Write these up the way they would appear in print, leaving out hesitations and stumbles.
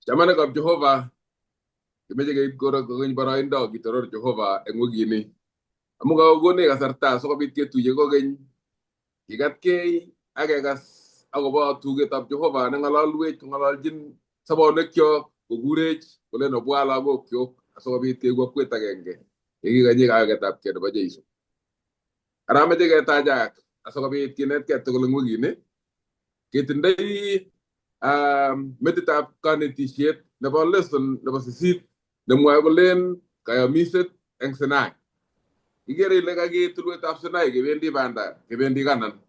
Chamanikab Jehova, kimeche keib kokeny boroindo kitoror Jehova eng wikini. Amu kakokonech kasarta sikobit ketuiye kokeny, kikatkei ak kekas akobo tugetab Jehova neng'ololwech kong'ololjin sobonwekyok kokurech kolen obwa lagokyok asikobit keeku akwet agenge yekikonyi kaweketabkei nebo Jeiso. Ara ameche ketachak asikobit kinetkei tugul eng wikini ketindoi metitab kanetisiet nebo lesson nebo 8 nemwoe kolen kayamiset eng Sinai. Ikere ile kakiit tulwetab Sinai kebendi banda kebendi Kanan.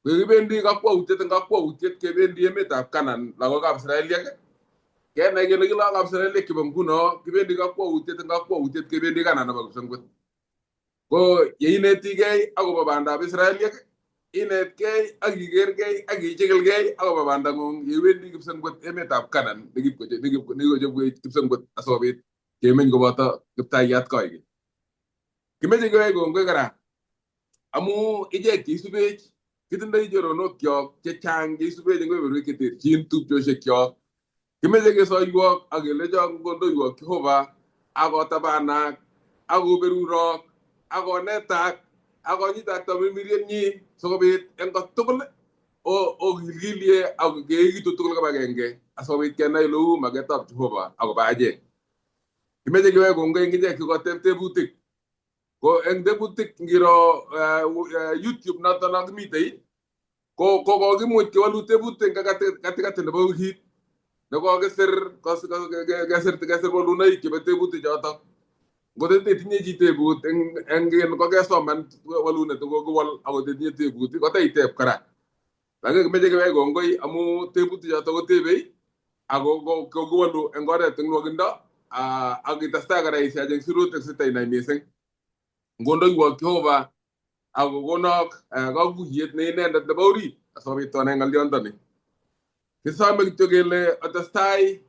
Kibendi kakwautiet eng kakwautiet kebendi emetab Kanan lagokab Israeliek kenai kele ki lagokab Israeliek chebo nguno kibendi kakwautiet eng kakwautiet kebendi Kanan nebo kipsengwet. Ko yeinetigei akobo bandab Israeliek inetkei ak ikergei ak ichikilgei akobo bandang'ung yeiwendi kipsengwet emetab Kanan nekikochobwech kipsengwet asikobit kemeny koboto kiptayat koikeny. Kimeche kewech kongoi kora amu ichek cheisubech kitindoi choronok chechang cheisubech eng kebeberwek cheterchin tupchoshekyok. Kimeche kesoiwok ak kelechok ngondoiwok Jehova ak kotabanak ak koberurok ak konetak ak konyitak tamirmirienyi sikobit eng kotugul okilkilie ak keekitu tugul kibagenge asikobit kenai oleu maketab Jehova akobo achek. Kimeche kewek kongoi eng ichek chekoteb tebutik. Ko eng tebutik ngiro YouTube noton kimitei ko kokimuch kewolu tebutik eng katikati nebo wikit nekokisir kesir wolunoik chebo tebutik chotok. Ngot itinye chi tebut eng kokesoman wolunet kokiwol akot itinye tebut koteiteb kora. Lakini kimeche kewech kongoi amu tebutik chotok kotebei ako kokiwolu eng oret eng nwokindo ak itestai kora isiach eng sirutik sitainai mising. Ngondoiwok Jehova ak kokonok kakuyet ne inendet nebo orit asikobit tonai ng'olyondoni. Kisome kityo kele otestai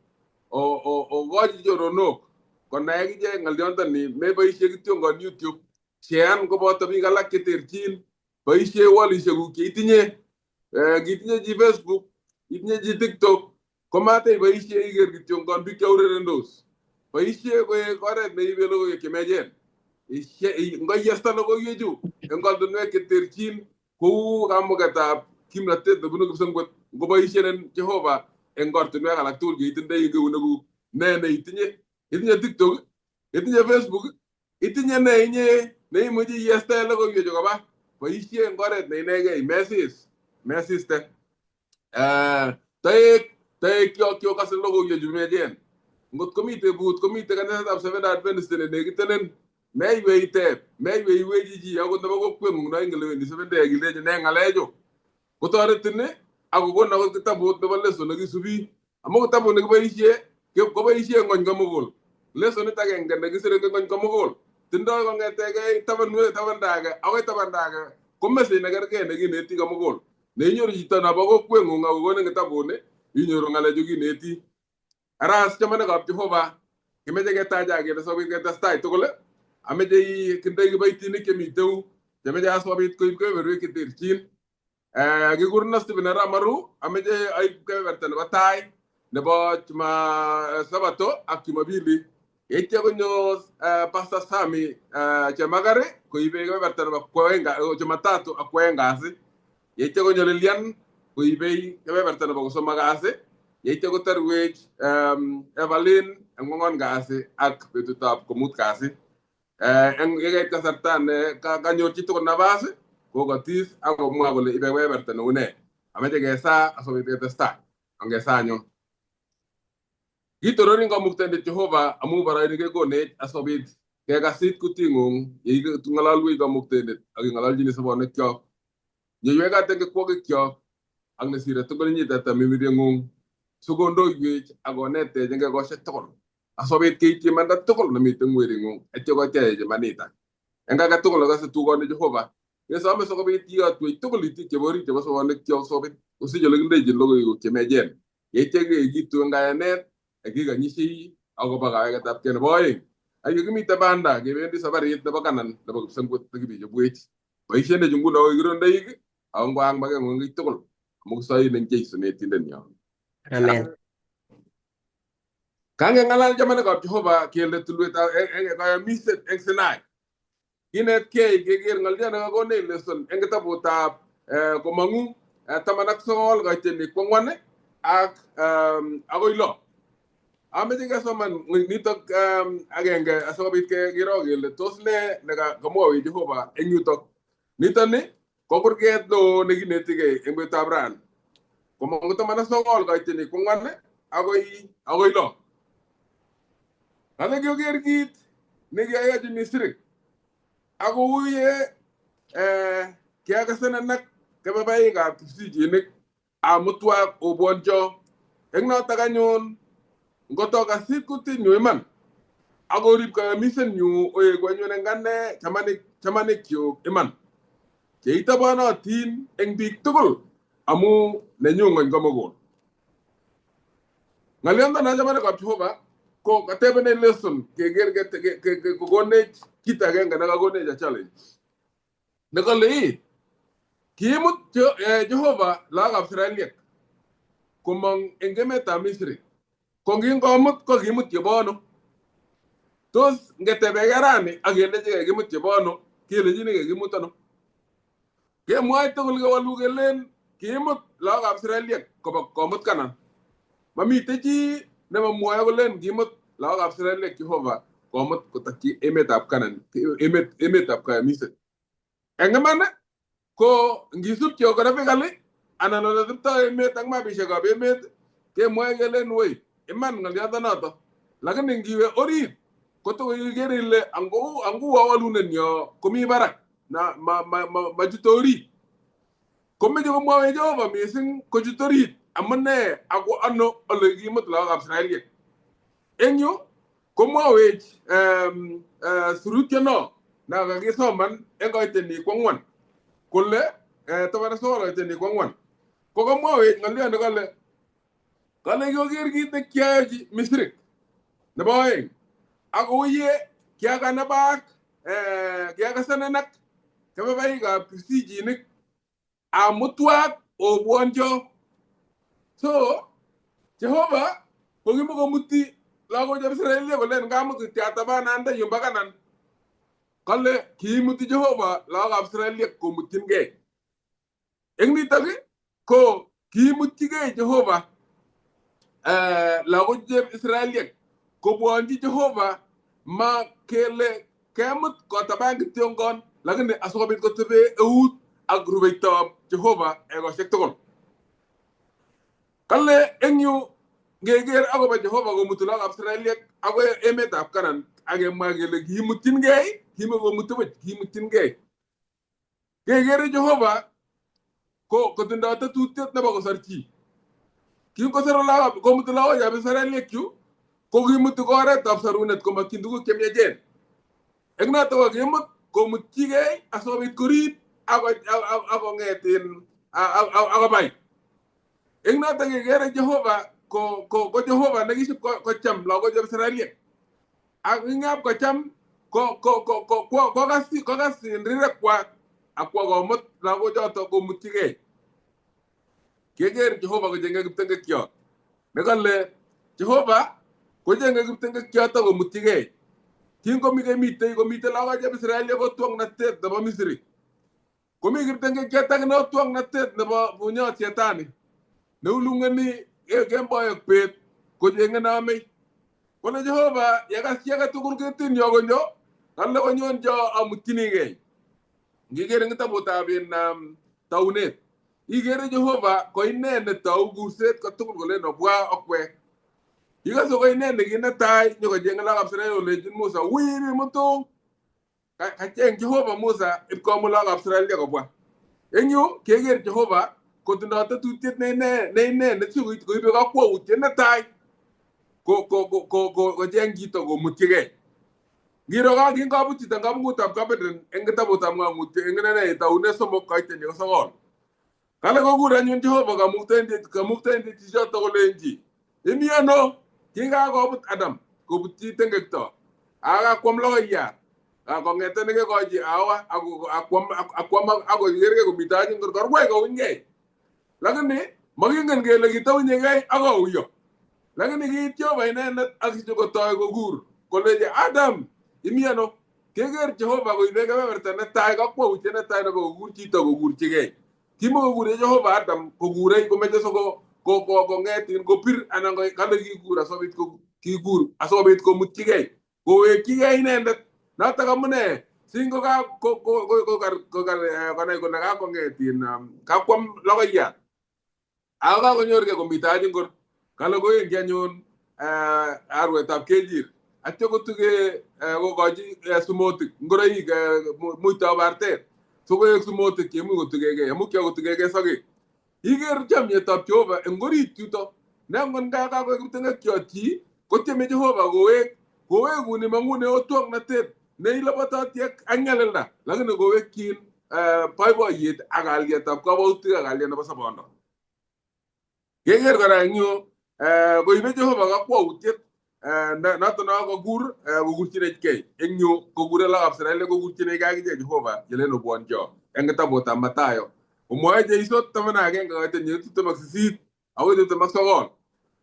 okochi choronok konai akichek ng'olyondoni meboisie kityongon YouTube shean koboto biik alak cheterchin boisie wallishekuk cheitinye. Ngitinye chi Facebook, itinye chi TikTok komate iboisie iker kityongon biik cheurerendos. Boisie koek oret neibe logoiwek chemiachen. Ngoyesta logoiwechu eng ortinwek cheterchin kou kamugetab kimnatet nebunu kipsengwet ngoboisienin Jehova eng ortinwek alak tugul cheitindoi eng eunekuk. Ne neitinye? Itinye TikTok, itinye Facebook, itinye ne inye neimuchi iyestae logoiwechu koba? Boisie eng oret ne inegei, mesis, mesiste. Toek kyok kyokose logoiwechu miachen. Ngot komi tebut komite kanisetab Seventh Adventist nenekitenen meiwei iteb, meiwei iwechi chi akot nebo kokweng'ung no ingen ile wendi Seventh Day akilechi ne ng'alechu. Kotoretin ak kokonin akot kitabut nebo lesson nekisubi. Amu kitabut nekiboisie koboisie ng'ony komugul. Lessonit agenge nekisire eng ng'ony komugul. Tindoi kong'etegei tabanwek tabanda age akoi tabanda age ko message nekergei nekineti komugul. Neinyoru chito nebo kokweng'ung ak kokonin kitabuni inyoru ng'alechu kineti. Ara chamanikab Jehova kimeche ketachak kele sikobit ketestai tugul ameche kindoi kiboitinik chemiteu chemeche asikobit koib kebeberwek cheterchin. Kikureno Stephen Arap Maru ameche aib kebeberta nebo tai nebo Juma Sabato ak Jumapili. Yeityo konyo Pastor Sami Chemakar koibe kebeberta nebo Jumatatu ak kwoeng kasi. Yeityo konyo Lilian koibe kebeberta nebo kosomok kasi. Yeityo kotorwech Evelyn eng kwang'wan kasi ak betutab komut kasi. Eng yekait kasarta ne kanyor chitugul nafas kokotis ak komwa kole ibe kebeberta neu nee. Ameche kesaa asikobit ketestai. Ongesaa anyun. Kitororin Kamuktaindet Jehova amu boroini kekonech asikobit kekasit kuting'ung yeing'ololwech Kamuktaindet ak ing'ololjini sobonwekyok. Nyoiwech eng kikwokikkyok ak nesire tugul inyitet tamirmirieng'ung sikondoiwech ak konetech eng ekosiek tugul asikobit keityi imanda tugul nemiten wering'ung atyo kotyayech imanita. Eng age tugul nekase tugoni Jehova kesome sikobit iyotwech tugul itik chebo orit chebo sobonwekyok sikobit kosich ole kindechin logoiwek chemiachen. Yeityo keekitu eng kayanet ak kikonyishei akobo kaweketabkei nebo oeng. Ak yekimite banda kebendi sabarit nebo Kanan nebo kipsengwet nekibichobwech. Boisienechu nguno koik kirondoik ako ngoak makeng'ung eng kiy tugul amu kisoin eng Jesu netindenyo. Amen. Kangengalal chamanikab Jehova kele tulwetab kayamiset eng Sinai. Kinetkei keker ng'olyo nekakonech lesson eng kitabutab Komong'u 19 koiteni kwang'wan ak akoi 6. Ameche kesoman nitok agenge asikobit kero kele tos ne nekamwowech Jehova eng yutok. Niton ni ko kurget neo nekinetigei eng betutab rani. Komong'u 19 koiteni kwang'wan akoi 6. Kale kioker kit nekiayochi Misri ako uye kiakasenenak kebebaikab kipsichinik amutwak obwoncho. Eng notok anyun ngotokasit kutinyu iman akorib kayamisenyu oeku anyun eng ane chamanikyuk iman cheitobonotin eng biik tugul amu nenyu ng'ony komugul. Ng'oliondono chamanikab Jehova ko katebenech lesson keker kokonech kit agenge nekakonech a challenge. Nekale ii kiimut Jehova lagokab Israeliek komong eng emetab Misri. Ko kingomut ko kimut chebo ano? Tos ngetebeke rani ak kelechi kekimut chebo ano, kelechini kekimut ano? Kemwoe tugul kewolu kelen kiimut lagokab Israeliek koba komut Kanan. Mamite chi nemamwoe kolen kimut lagokab Israeliek Jehova komut kotokyi emetab Kanan, emetab kayamiset. Eng iman ko ngisup geographically anan ole teptoi emet ak mapishekab emet kemwoe kelen woi iman ng'oliondo lakini ngiwe orit kotokoikere ile anguwa walunet nyo komi barak na machute orit. Komeche komwowech Jehova missing kochut orit amune ako ano ole kimut lagokab Israeliek. Eng yu komwowech surutyono nakakisoman eng koiteni kwang'wan kole 19 koiteni kwang'wan ko kamwowech ng'olyo nekale kale kioker kit nekiayochi Misri nebo 2 ako uye kiakanabak kiakasenenak kebebaikab kipsichinik amutwak obwoncho. So Jehova kokimokomuti lagochab Israeliek kolen kamut kityo atabanande yumbo Kanan. Kale kiimuti Jehova lagokab Israeliek komutchingei. Eng nitok ko kiimutchigei Jehova lagochab Israeliek kobwonchi Jehova ma kele kemut kotaban kityongon lakini asikobit kotebe eut ak rubeitoab Jehova ekosiek tugul. Kale eng yu ngeker akobo Jehova komutu lagokab Israeliek akoi emetab Kanan ak kemwa kele kiimutchingei, kimakomutu buch, kiimutchingei. Kekere Jehova ko kotindoi tetutiet nebo kosor chi. Kingosor lagok komutu lagokab Israeliek chu ko kimutu ko oretab sorunet komokyin tuguk chemiachen. Eng notok ko kimut komutchigei asikobit korib akong'et akobai. Eng notok kekere Jehova ko Jehova nekisip kocham lagokab Israeliek. Ak ingap kocham kokas rirekwak akwo komut lagochoto komutchigei. Keker Jehova kochenge kiptengekiot. Nekale Jehova kochenge kiptengekioto komutchigei. Kingomi komitei lagokab Israeliek kotwongnatet nebo Misri. Komi kiptengekiot akine otwongnatet nebo bunyot Shetani. Neulung'eni kemboi ak bet kochenge neomei. Kole Jehova yekas chi age tugul ketinyo konyo kale konyoncho amutchinigei. Ngiker eng kitabutab taunet ikere Jehova ko ine netou kurset kotugul kolen obwa okwek. Ikose ko ine nekinetai nyokochenge lagokab Israel kolechin Musa wiri mutu. Kacheng Jehova Musa ipkomut lagokab Israeliek kobwa. Eng yu keker Jehova kotindoi tetutiet ne ine nesikoibe kakwoutiet netai kocheng chito komutchigei. Ngiro kingobut chito eng kamungutab Kabeden eng kitabutab Ng'ang'utiet eng inene taunet 3 koiteni ko 9. Kale kokur anyun Jehova kamuktaindet chichoto kolenji imi ano kingakobut Adam kobutchi tengekto akakwam logoiyat kong'ete nekekochi Hawa akwam akokerkei komite anyun korwai kounyngei. Lakini makingen kele kitaunyegei ak auyo. Lakini kiit Jehova inendet ak kotoi kokur kolenji Adam, imi ano? Keker Jehova koibe kebeberta netai, kakwautiet netai nebo kokur chito kokurchigei. Kimokokure Jehova Adam kokurei komeche siko kong'et kopir anan kale kikur asikobit kikur asikobit komutchigei kowekchigei inendet. Notok amune singo konai kole kakong'et kakwam logoiyat ako kakonyorgei komi taach ngor kale kowendi anyun arwetab kejir atyo kotuge kokochi sumotik ngoroik muitoab artet sikoek sumotik cheimuch kotugegei amu kiakotugegei sokek. Iker chomyetab Jehova eng orit yuto ne angot nga kakoek kipteng'ekyot chi kotyeme Jehova kowek kowekun imong'une otwoknotet neilobototi ak nyalilda lakini kowekchin boiboiyet ak kalyetab kabwatutik ak kalyet nebo sobondo. Keker kora eng yu koibe Jehova kakwautiet noto no kokur kokurchinechgei eng yu kokure lagokab Israel kokurchinechgei akichek Jehova yelen obwoncho eng kitabutab Mathayo komwoe Jeiso 11 koiten 28 akoi 29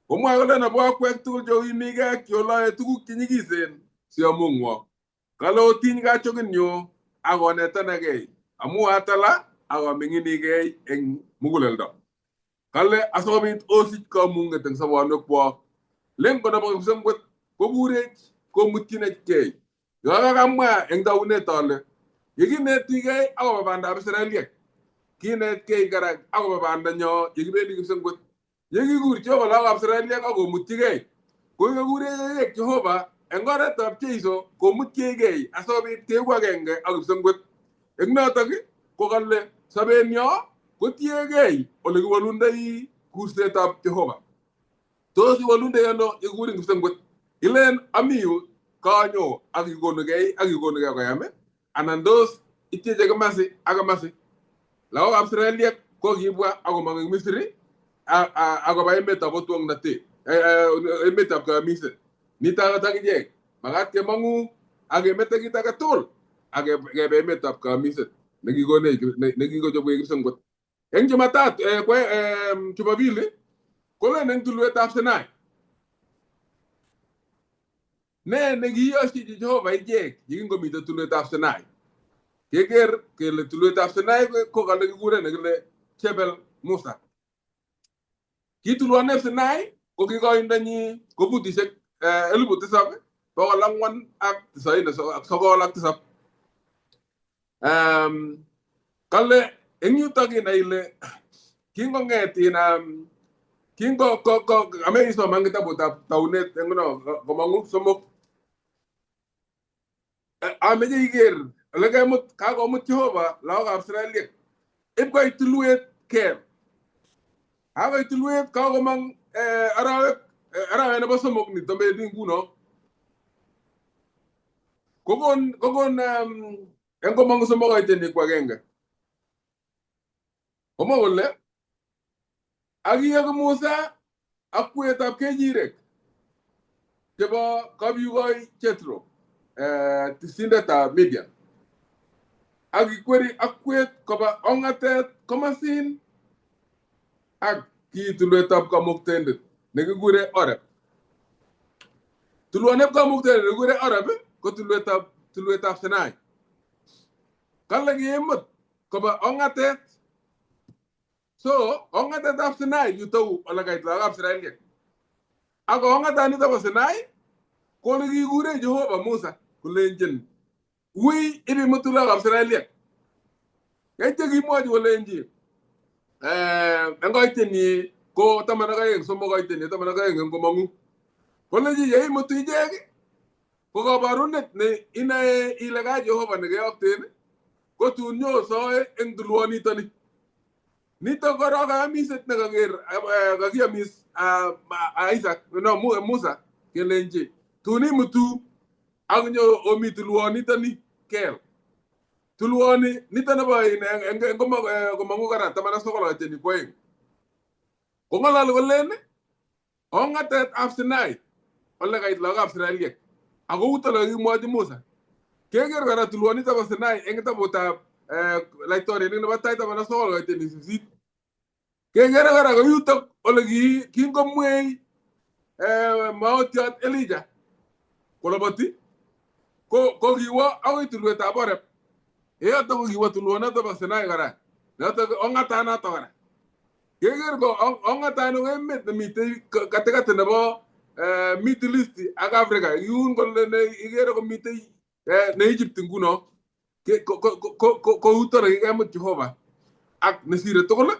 komwoe kole obwa akwek tugul cheuimigei ak cheoloe tuguk chenyikisen siamung'wok. Kale otiny kachokinyu ak onetanagei amu atala ak aming'inigei eng muguleldo. Kale asikobit osich kamung'et eng sobonwekwok. Lengo nebo kipsengwet kokurech komutchinechgei. Yekakamwa eng taunet ale yekinetigei akobo bandab Israeliek kinetkei kora akobo bandanyo yekibendi kipsengwet. Yekikur Jehova lagokab Israeliek ak komutchigei kokikurech achek Jehova eng oretab Jeiso komutchegei asikobit keeku agenge ak kipsengwet. Eng notok ko kale sobenyo kotiegei ole kiwolundoi kursetab Jehova. Tos iwolundoi ano yekikurin kipsengwet? Ilen ami yu kanyo ak ikonugei ak ikonugei koyam anan tos ityeche komasi ak komasi. Lagokab Israeliek ko kibwa akomong eng Misri akoba emetab otwoknotet, emetab kayamiset. Nitok akichek makat kemong'u ak kemete kit age tugul ak kebe emetab kayamiset nekikonech nekikochobwech kipsengwet. Eng Jumatatu, Jumapili kolen eng tulwetab Sinai. Ne nekiyoshiji Jehova ichek yekingomite tulwetab Sinai. Keker kele tulwetab Sinai ko kale kikure nekile Jebel Musa. Ki tulwaneb Sinai ko kikoindonyi ko futishek 7,497. Kale eng yutok inai ile kingong'et kingo ame isoman kitabutab taunet eng no komong'u 3. Ameche iker ole kemut kakomut Jehova lagokab Israeliek ipkoit tulwet ker. Kakoit tulwet kakomong arawet nebo 3 nito bendi nguno. Kokon eng komong'u 3 koiten 1. Komwa kole ak kiyoku Musa ak kwetab kechirek chebo kapyugoi Jethro tisindetab Midian. Ak kikweri ak kwet koba ong'atet komasin ak ki tulwetab kamuktaindet nekikure Oreb. Tulwaneb kamuktaindet nekikure Oreb ko tulwetab Sinai. Kale kiimut koba ong'atet. So ong'atetab Sinai yutou ole kait lagokab Israeliek. Ako ong'atanito bo Sinai ko ole kikure Jehova Musa kolenjin wui ibimutu lagokab Israeliek. Yaityo kimwochi kolenji eng koitenyi ko 12 3 koitenyi 12 eng komong'u. Kolenji yeimutu ichek ko kabarunet ne inoe ile ka Jehova nekeyokten ko tun nyosoe eng tulwonitoni. Nitok korok kayamiset nekaker kakiamis Isaac no Musa kelenji tun imutu ak nyo omi tulwonitoni kel. Tulwoni nito nebo eng komong'u kora 19 koiteni 2. Kong'ololi kolen ong'atetab Sinai ole kait lagokab Israeliek ako uto ole kakimwochi Musa. Keker kora tulwonito bo Sinai eng kitabutab laitorinik nebo tai 19 koiteni 8. Kekere kora ko yutok ole kingomwei Maotiot Elijah koloboti ko kiwo akoi tulwetab Oreb. Yoto ko kiwo tulwonoto bo Sinai kora. Noto ong'atanoto kora. Keker ko ong'atano ko emet nemitei katikati nebo Middle East ak Africa. Yun kole ikere komitei ne Egypt nguno. Kouto nekikemut Jehova ak nesire tugul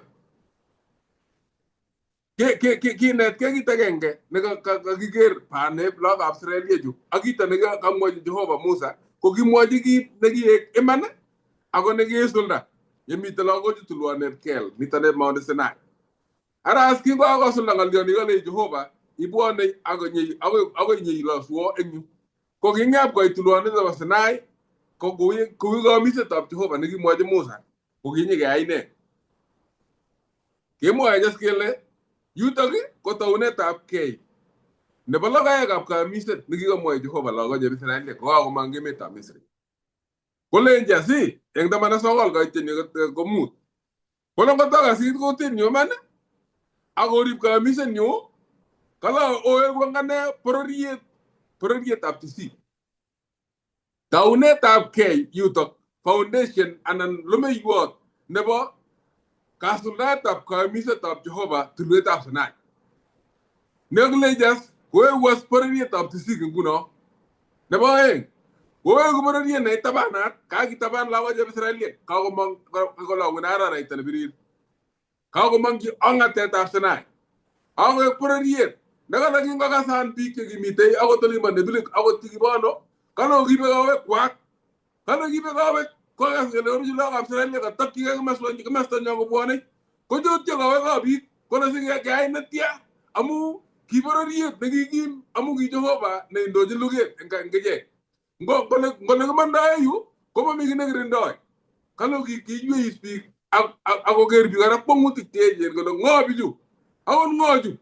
kinetkei kit agenge nekakiker paneb lagokab Israeliek ak kito nekamwochi Jehova Musa ko kimwochi kit nekiek iman ako nekiisulda yemiten lagochu tulwonet kel miten Mount Sinai. Ara as kingokakosulda ng'olyoni kolei Jehova ibwone akoi nyeiloswo eng yu. Ko king'ep koit tulwonet nebo Sinai ko kou kamisetab Jehova nekimwochi Musa ko kinyikeyai ne. Kemwoe just kele yutok ko taunetab kei nebo logoekab kamiset nekikamwoi Jehova lagok chebo Israeliek kokakomong emetab Misri. Kolenji asi eng 19 koityin ko5. Kole ngotakasit kutinyu iman akorib kamisetnyu kala oeku eng ane bororietab tisik. Taunetab kei yutok foundation anan lomeiwot nebo kasuldaetab kamisetab Jehova tulwetab Sinai. Nekilejas koeku as bororietab tisik nguno. Nebo aeng koeku bororiet neitabanat kakitaban lagok chebo Israeliek kakomong kolong'une araraita nebirir. Kakomongchi ong'atetab Sinai. Akoek bororiet nekala kingokasan biik chekimitei akot olimbo Nebilik akot chekibono kalo kibe kowek kwak. Kalo kibe kowek kokas kele oruchi lagokab Israeliek katokchigei komostanyo kobwone kochotyo kowekab biik kole sikeyai netya amu ki bororiet nekikim amu ki Jehova neindochin luget eng ichek. Ngole kimondoe yu komomi kiy nekirindoi. Kalo kiywei biik ak koker biik kora kwong'utik cheechen kole ng'o bichu akot ng'o chu.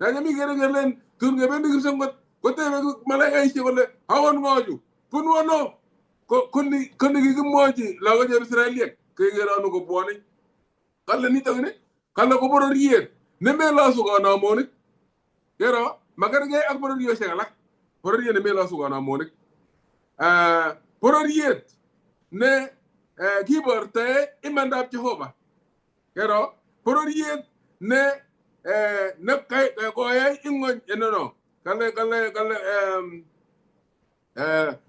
Nachami kere kelen tun kebendi kipsengwet kotebe malaikaisiek kole akot ng'o chu bunu ano. Ko nikikimwochi lagok chebo Israeliek kekere ano kobwone. Kale nitok ni kale ko bororiet nemelosu kanamonik. Kero makergei ak bororiosiek alak. Bororiet nemelosu kanamonik. Bororiet ne kibortoe imandab Jehova. Kero bororiet ne koyai ing'wony no kale kale kale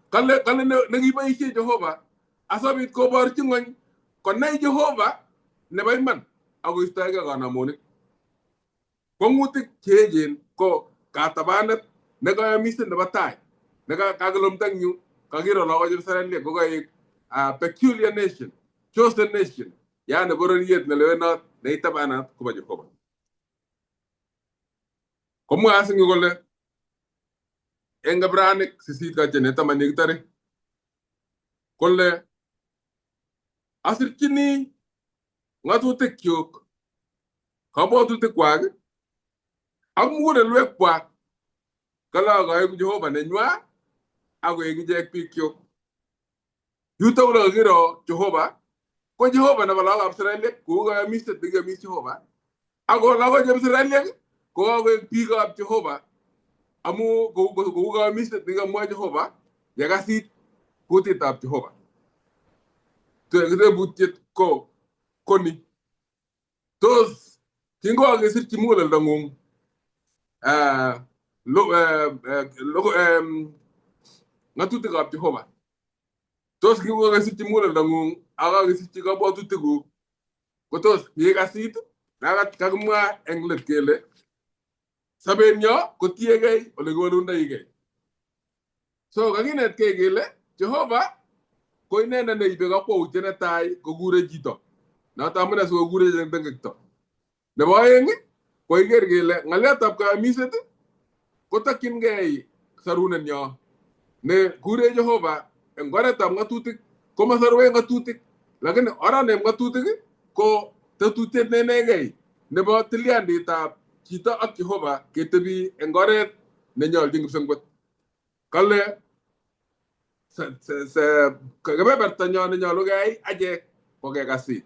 kale kale nekiboisie Jehova asobit koborchi ng'wony konai Jehova nebo iman akoistoegei kanamonik. Kwong'utik cheechen ko katabanet nekayamiset nebo tai nekakilumda eng yu kakiro lagok chebo Israeliek kokaek peculiar nation, chosen nation, yaani bororiet nelewenot neitabanat kobo Jehova. Komwa asingi kole eng Ibranik 8 kachene 10 kole asirchini ng'atutikyuk kabwatutikwak ak mugulelwekwak kale akoeku Jehova nenywa akoek ichek biikyuk. Yuto kole kakiro Jehova ko Jehova nebo lagokab Israeliek kou kayamiset nekiyomis Jehova ako lagok chebo Israeliek ko kakoek biikab Jehova amu kou kayamiset nekikamwa Jehova yekasit kutitab Jehova. Tebutiet ko koni tos kingokakesirchi muguleldong'ung ng'atutikab Jehova tos kingokakesirchi muguleldong'ung ak kakesirchi kabwatutikuk ko tos kikasit kakimwa eng let kele sobenyo kotiegei ole kiwolundoigei. So kakinetkei kele Jehova ko inendet neibe kakwoutiet netai kokure chito. Noto amune sikokure tengekto. Nebo aeng ko iker kele ng'alyotab kayamiset kotokyingei sarunenyo ne kure Jehova eng oretab ng'atutik komasarwech ng'atutik lakini oraneb ng'atutik ko tetutiet ne inegei nebo tilyanditab chito ak Jehova ketebi eng oret nenyoljin kipsengwet. Kale kebebertanyo nenyolu keyai achek ko kekasit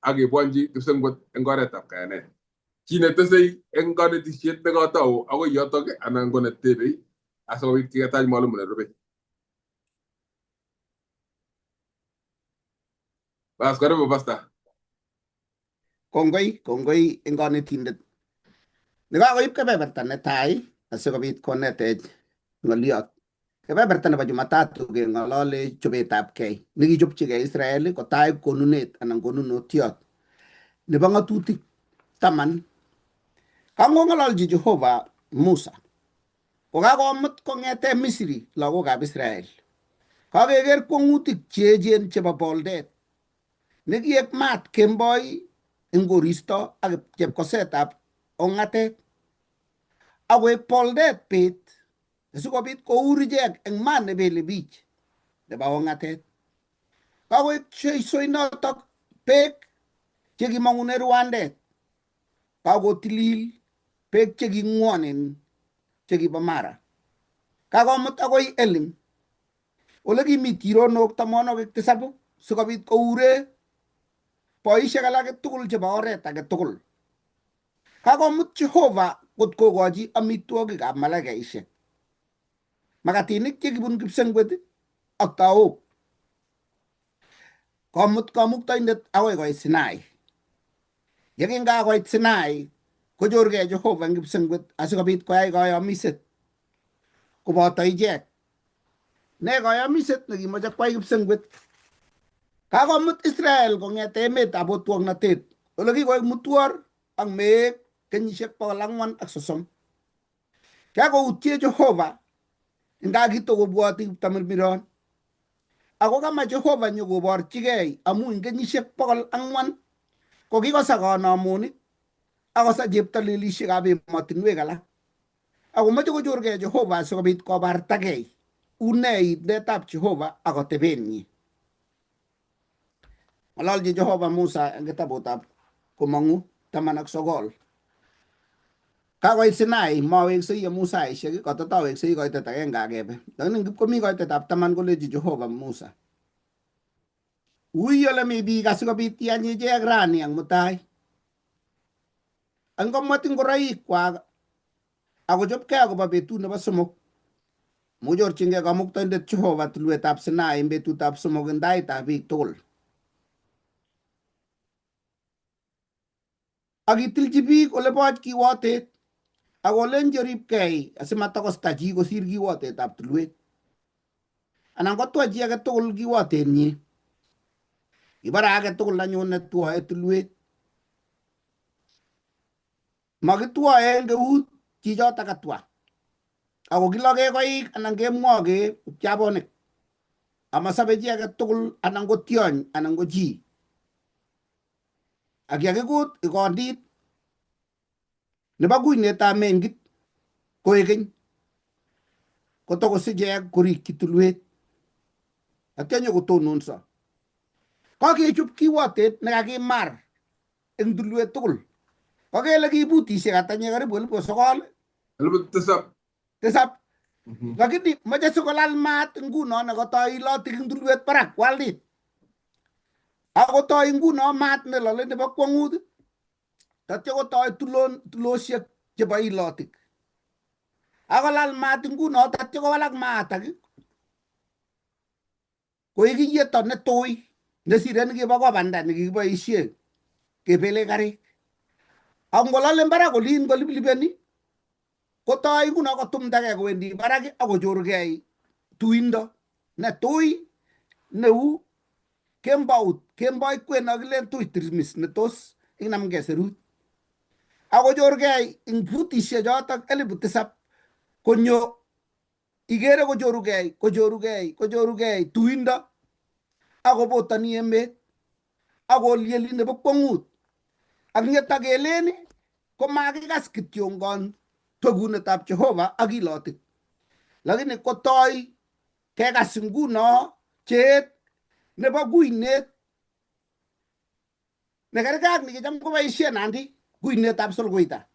ak kebwonchi kipsengwet eng oretab kayanet. Chi netesei eng konetisiet nekotou akoi yotok anan ko netebei asikobit ketach mwalimu nerubei. Bas, karibu Pastor. Kongoi, kongoi eng konetindet nekakoib kebeberta netai asikobit konetech ng'oliot. Kebeberta nebo Jumatatu keng'olole chobetabgei nekichopchigei Israel kotai konunet anan konunotiot nebo ng'atutik taman. Kangong'ololchi Jehova Musa kokakomut kong'ete Misri lagokab Israel. Kakeker kwong'utik cheechen chebo boldet nekiek maat kemboi eng koristo ak chepkosetab ong'atet akoek boldet bet asikobit kour ichek eng maat nebele bich nebo ong'atet. Kakoek soinotok beek chekimong'une rwandet. Kakotilil beek cheking'wonen chekibo Mara. Kakomut akoi Elim ole kimi tironok 7 sikobit koure boisiek alak tugul chebo oret age tugul. Kakomut Jehova kot kokochi amitwogikab malaikaisiek, makatinik chekibun kipsengwet ak taok. Komut kamuktaindet akoi koit Sinai. Yekingakoit Sinai kochorgei Jehova eng kipsengwet asikobit koyai koyomiset koboto ichek. Ne koyomiset nekimoche kwai kipsengwet? Kakomut Israel kong'ete emetab otwoknotet ole kikoek mutwor ak meek kenyisiek 430. Kakoutye Jehova nga kitokobwoti kiptamirmiron. Ako kama Jehova nyokoborchigei amu eng kenyisiek 400 kokikosa konomonik akosa cheptalelisiekab emotinwek alak. Akomoche kochorgei Jehova asikobit kobartagei une indetab Jehova ak atebenyi. Ng'ololchi Jehova Musa eng kitabutab Komong'u 19. Kakoit Sinai, maweksei amu saisiek, kotataweksei koitet agenge akebe. Lakini ngipkomi koitetab taman kolechi Jehova Musa, ui ole mi biik asikobit iany ichek rani ak mutai. Angomwet ngoroikwak akochopkei akobo betut nebo somok. Muchorchingei kamuktaindet Jehova tulwetab Sinai eng betutab somok eng taitab biik tugul. Ak itilchi biik ole boch kiwotet ak olenji oripkei asimatokosta chi kosir kiwotetab tulwet anan kotwa chi age tugul kiwotenyi. Kibore age tugul anyun netwoe tulwet. Makitwoe eng keut chichotok katwa. Ako kiloke koik anan kemwoke pchabonik. Amasobe chi age tugul anan ko tiony anan ko chi. Ak yakikut ikondit nebo kuinetab mengit koek keny kotokosichek korikyi tulwet atya nyokotononso. Kakechop kiwotet nekakimar eng tulwet tugul. Kakele ki butisiek ata nye karibu 9,000? 7,000. Tisap. Lakini moche sikolal maat nguno nekotoi ilotik eng tulwet barak waldit. Akotoi nguno maat nelole nebo kwongut tatya kotoi tulosiek chebo ilotik. Akolal maat nguno tatya kowalak maatak koik iyeto netui nesire nekibo kobanda nekikiboisie kebele karik. Ak ngolole barak olin koliplipeni kotoi nguno kotumdagei kowendi barak akochorgei tuindo netui neu kembout kemboi kwen akilen tui tirmis netos inamgei serut. Akochorgei eng futisiek chotok 7,000 konyo ikere kochorugei kochorugei kochorugei tuindo akobotoni emet akolieli nebo kwongut. Ak nyetak kelen komakikas kityongon tokunetab Jehova ak ilotik. Lakini kotoi kekas nguno cheet nebo kuinet nekerkei ak nikicham koboisie Nandi kuinetab Solkoita.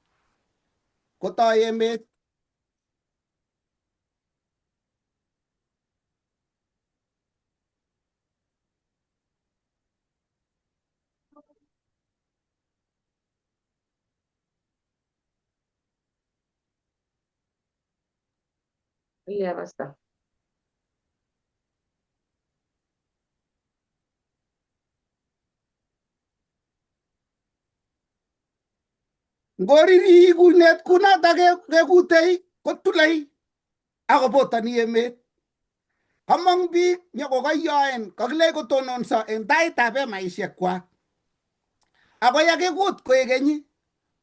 Kotoi emet Ilya pasta? Ngoriri kunet kunoto kekutei kotulei akobotoni emet. Kamong biik nyokokoiyoen kakilech kotononso en taitab hemaishek kwak. Ako yakikut koek keny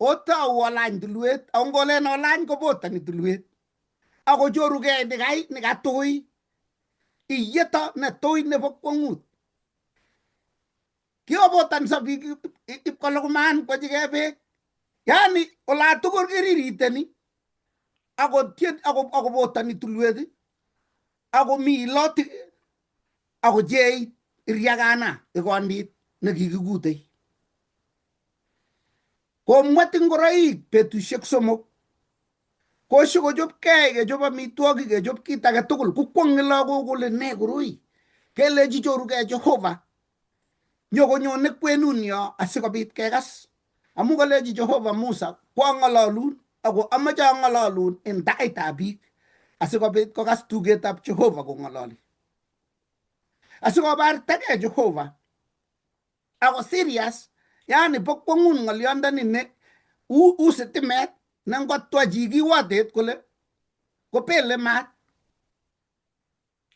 otou olany tulwet ako ngolen olany kobotoni tulwet akochorugei nikai nikatui iyeto netui nebo kwongut. Kikobotanso biik ipkolukuman kwachigei beek. Yani olatugul kiririteni akotien akobotoni tulwet akomi ilotik akochei iriakana ikondit nekikikutei. Komwet ingoroik betusiek 3 kosikochopkei kechop amitwogik kechop kit age tugul kokwong'e lagok kole ne koroi kelechi chorugei Jehova nyokonyone kwenun yo asikobit kekas amu kalechi Jehova Musa kwang'ololun ako amache ang'ololun en taitab biik asikobit kokas tugetab Jehova kong'ololi asikobartagei Jehova ako serious yani bo kwongut ng'olyondoni ne u sitimet ne ngotwa chi kiwotet kole kopele maat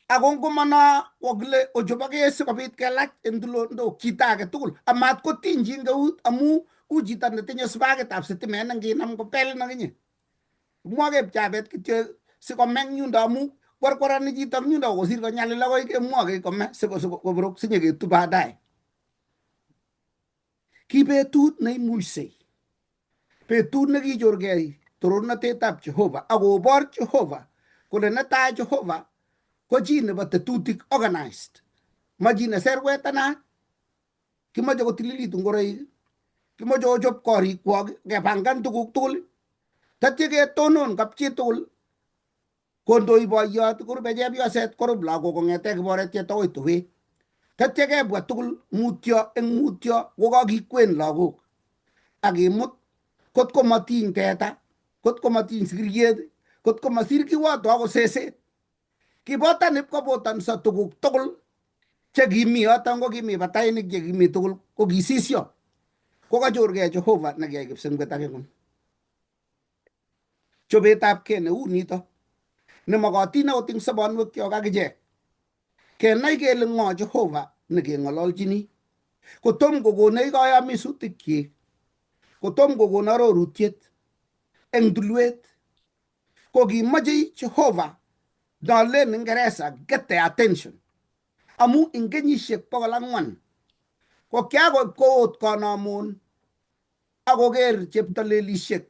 ako ngomano kokile ochopokee sikobit kelach en tulondok chito age tugul amat kotiny chi eng eut amu u chito netinye sparkitab sitimet ne nginam kopelin akinye kimwoke pchabet kityo sikomeng yundo amu kwarkwarani chito eng yundo kosir konyalil akoi kemwoke kome sikoborok sinyeketu baadaye. Ki betut neimuisei, betut nekichorgei torornatetab Jehova akobor Jehova kole netai Jehova ko chi nebo tetutik organized, ma chi neserwetanat. Kimoche kotililitu ngoroik, kimoche ochop korikwok, kepangan tuguk tugul, tatya ketonon kapchi tugul kondoi boiyot, korube chepyoset, korub lagok kong'ete kiboretiet akoi towet. Tatya kebwa tugul mutyo eng mutyo kokakikwen lagok akimut kot komatiny teta, kot komatiny sikiriet, kot komasir kiwoto akot seset. Kibotan ipkobotanso tuguk tugul chekimi yoton ko kimi batainik chekimi tugul ko kisisyo. Kokachorgei Jehova nekiyai kipsengwet ake ng'ung. Chobetabkei neu nito nemokotin akot eng sobonwekyok akichek. Kenai kele ng'o Jehova nekeng'ololchini. Kotom kokonech koyomisutikchik, kotom kokon arorutiet eng tulwet, ko kimochei Jehova nolen Ingeresa get the attention amu eng kenyisiek 400 ko kiakoib koot konomun akoker cheptolelisiek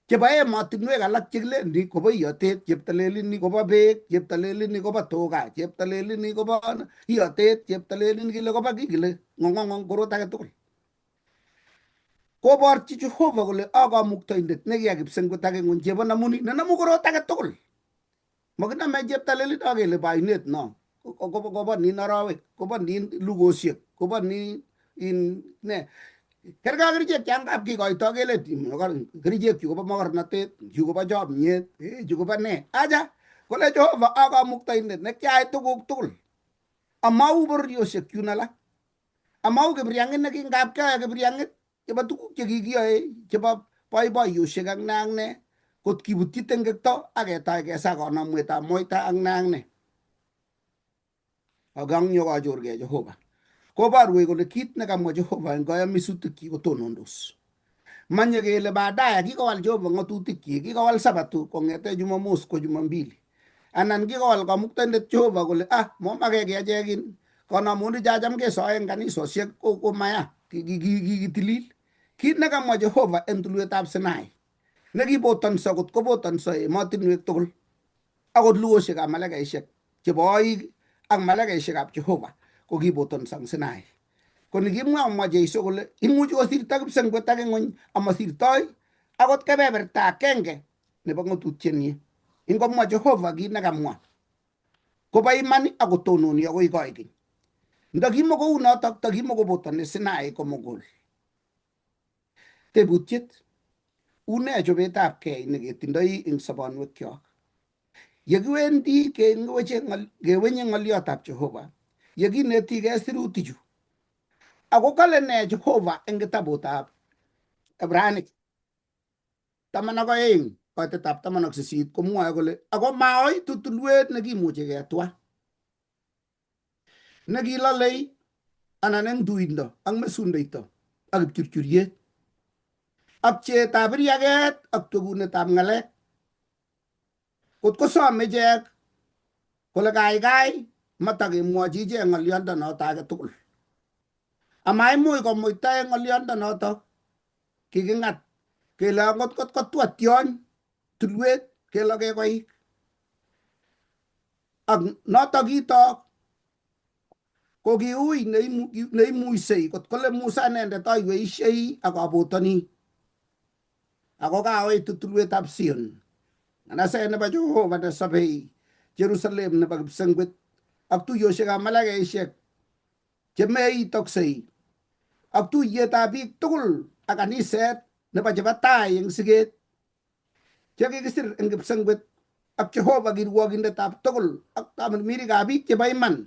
chebo emotinwek alak chekilen ni kobo iyotet, cheptolelit ni kobo beek, cheptolelit ni kobo tuga, cheptolelit ni kobo iyotet, cheptolelit ni kile kobo ki kile ng'ong'ong'ong korot age tugul. Koborchi Jehova kole a kamuktaindet nekiya kipsengwet age ng'weny chebo namuni nenamu korot age tugul. Makiname cheptalelit ak kele bo ainet no. Kobo nin arawek, kobo nin lugosiek, kobo nin in ne. Kerkei ak kerichek chan kap kikoito kele kerichek chu kobo mogornotet, chu kobo chomyet, chu kobo ne. Acha, kole Jehova a kamuktaindet nekiayai tuguk tugul. Amau bororiosiek chun alak. Amau kipriang'it ne kingap keyoe kipriang'it chebo tuguk chekikiyoe chebo boiboiyosiek ak ne ak ne kot kibutyi tengekto ak ketoi kesa konomwetab moita ak ne ak ne. Ak ang yokochorgei Jehova. Koborwech kole kit nekamwa Jehova eng koyomisutikchi kotonondos. Manye kele baadaye kikowal Jehova ng'atutikyik, kikowal Sabato kong'ete Jumamos kwo Jumambili. Anan kikowal kamuktaindet Jehova kole ah momake ki achek in konomonik chacham kesoe eng kanisosiek ko maya kikitilil. Kit nekamwa Jehova eng tulwetab Sinai nekibotonso kot kobotonso emotinwek tugul akot luoshekab malakaishek chebo oik ak malakaishekab Jehova ko kibotonso eng Sinai. Ko nikimwa komwa Jeiso kole imuchi kosirto kipsengwet ake ng'weny amasirtoi akot kebeberta akenge nebo ng'atutienyi. Ingomwa Jehova kit nekamwa kobo iman akotononi akoi koikeny. Ndakimokou notok takimokobotoni Sinai komugul. Tebutiet, une chobetabkei neketindoi eng sobonwekyok? Yekiwendi kewenye ng'oliotab Jehova, yekinetigei sirutichu. Ako kale ne Jehova eng kitabutab Ibranik 12 koitetab 18 komwoe kole ako maoitu tulwet nekimuchi ketwa nekilolei anan eng tuindo ak mesundeito ak kipchurchuriet ak pcheetab riaket ak twegunetab ng'alek. Kot kosom ichek kole kaikai matakemwochi ichek ng'oliondonoto age tugul. Amaimuch komuita eng ng'oliondonoto kiking'at kele angot kot kotwa tiony tulwet keloge koik. Ak notok kitok ko kiui neimuisei kot kole Musa inendet aiweishei ak abotoni. Ako kaoitu tulwetab Sion, nganaset nebo Jehova nesobei, Jerusalem nebo kipsengwet ak tuiyoshekab malaikaishek chemeitoksei ak tuiyetab biik tugul ak kaniset nebo chebo tai eng siket chekikisir eng kipsengwet ak Jehova kirwokindetab tugul ak tamirmirikab biik chebo iman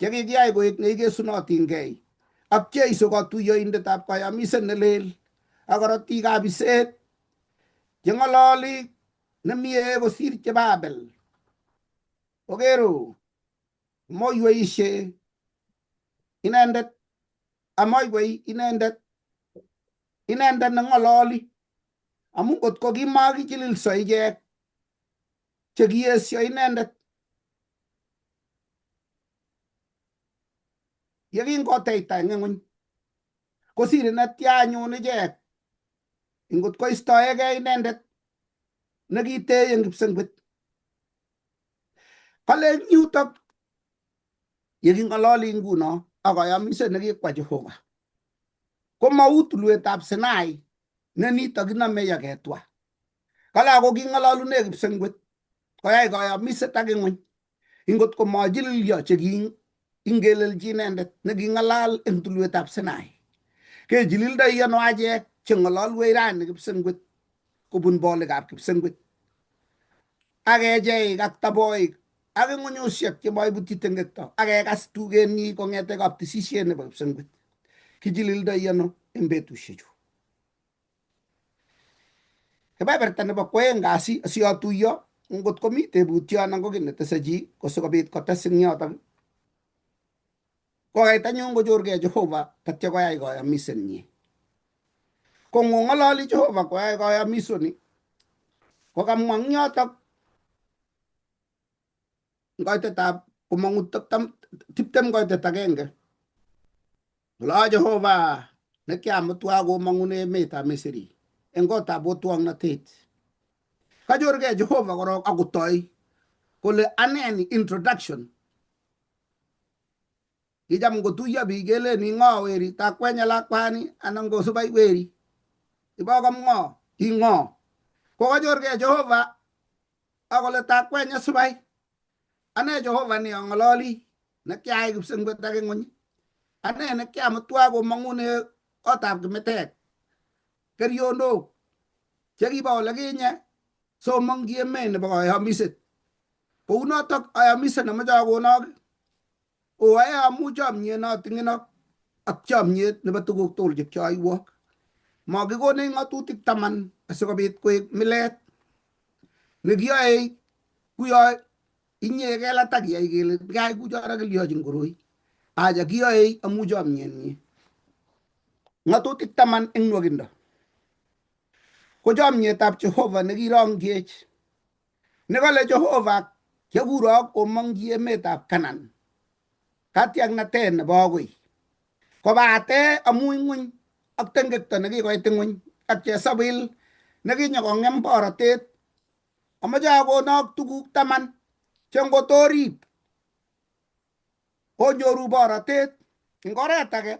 chekikiyai koek neikesunotingei ak Jeiso katuiyoindetab kayamiset nelel ak korotikab iset cheng'ololi nemie kosir chebo Abel. Okero moiweishe inendet amoiwei inendet inendet neng'ololi amu kotko kimakichililso ichek chekiesio inendet yekingoteita eng ng'weny kosir netya anyun ichek ingot koistoegei inendet nekitei eng kipsengwet. Kale eng yutok yeking'ololi nguno ak kayamiset nekikwa Jehova komau tulwetab Sinai ne nitok kinome ya ketwa. Kale ako king'ololune kipsengwet koyai kayamiset ak ing'weny ingot komachililyo chekiingelelchi inendet neking'alal eng tulwetab Sinai. Kechilildoi ano achek cheng'ololwech rani kipsengwet kobun bolikab kipsengwet ak kecheik ak taboik ak ng'unyusiek chemoibutyi tengekto ak kekas tugenyi kong'ete kaptisisiet nebo kipsengwet. Kichilildoi ano eng betusiechu? Kebeberta nebo kwoeng kasi asiatuiyo ngot komi tebutyo anan ko kiy netese chi ko sikobit kotes eng yotok kokait anyun kochorgei Jehova tatya koyai kayamisenyi. Ko ngong'ololi Jehova koyai kayamisoni kokamwa eng yotok koitetab komong'u 21. Kole a Jehova nekiamutwa komong'un emetab Misri eng kotab otwoknotet. Kachorgei Jehova korok akotoi kole ane ni introduction. Kicham ngotuiyo biik kelen ing'o weri takwenya lakwani anan ko subai weri. Ibokom ng'o ing'o. Kokachorgei Jehova akole takwenya subai. Ane Jehova ni ang'ololi nekiai kipsengwet ak ing'weny. Ane nekiamutwa komong'une kotab kimitek kerionok chekibo olekinye somong'chi emet nebo kayamiset. Kounotok ayamiset nemoche akonok oae amu chomyet notingenok ak chomyet nebo tuguk tugul chekioiwok. Makikonech ng'atutik 10 asikobit koek milet nekiyoe kuyo inye kelatak iyai kele kai kuchoro kilyochin koroi. Acha kiyoe amu chomyenyi. Ng'atutik 10 eng nwokindo. Ko chomyetab Jehova nekirongchech. Nekale Jehova kiakurok omong'chi emetab Kanan. Katiaknatet nebo agoi. Kobate amu ing'weny ak tengekto nekikoit ing'weny ak chesawil nekinyokong'em borotet. Amache akonok tuguk 10 che ngotorib onyoru borotet eng oret age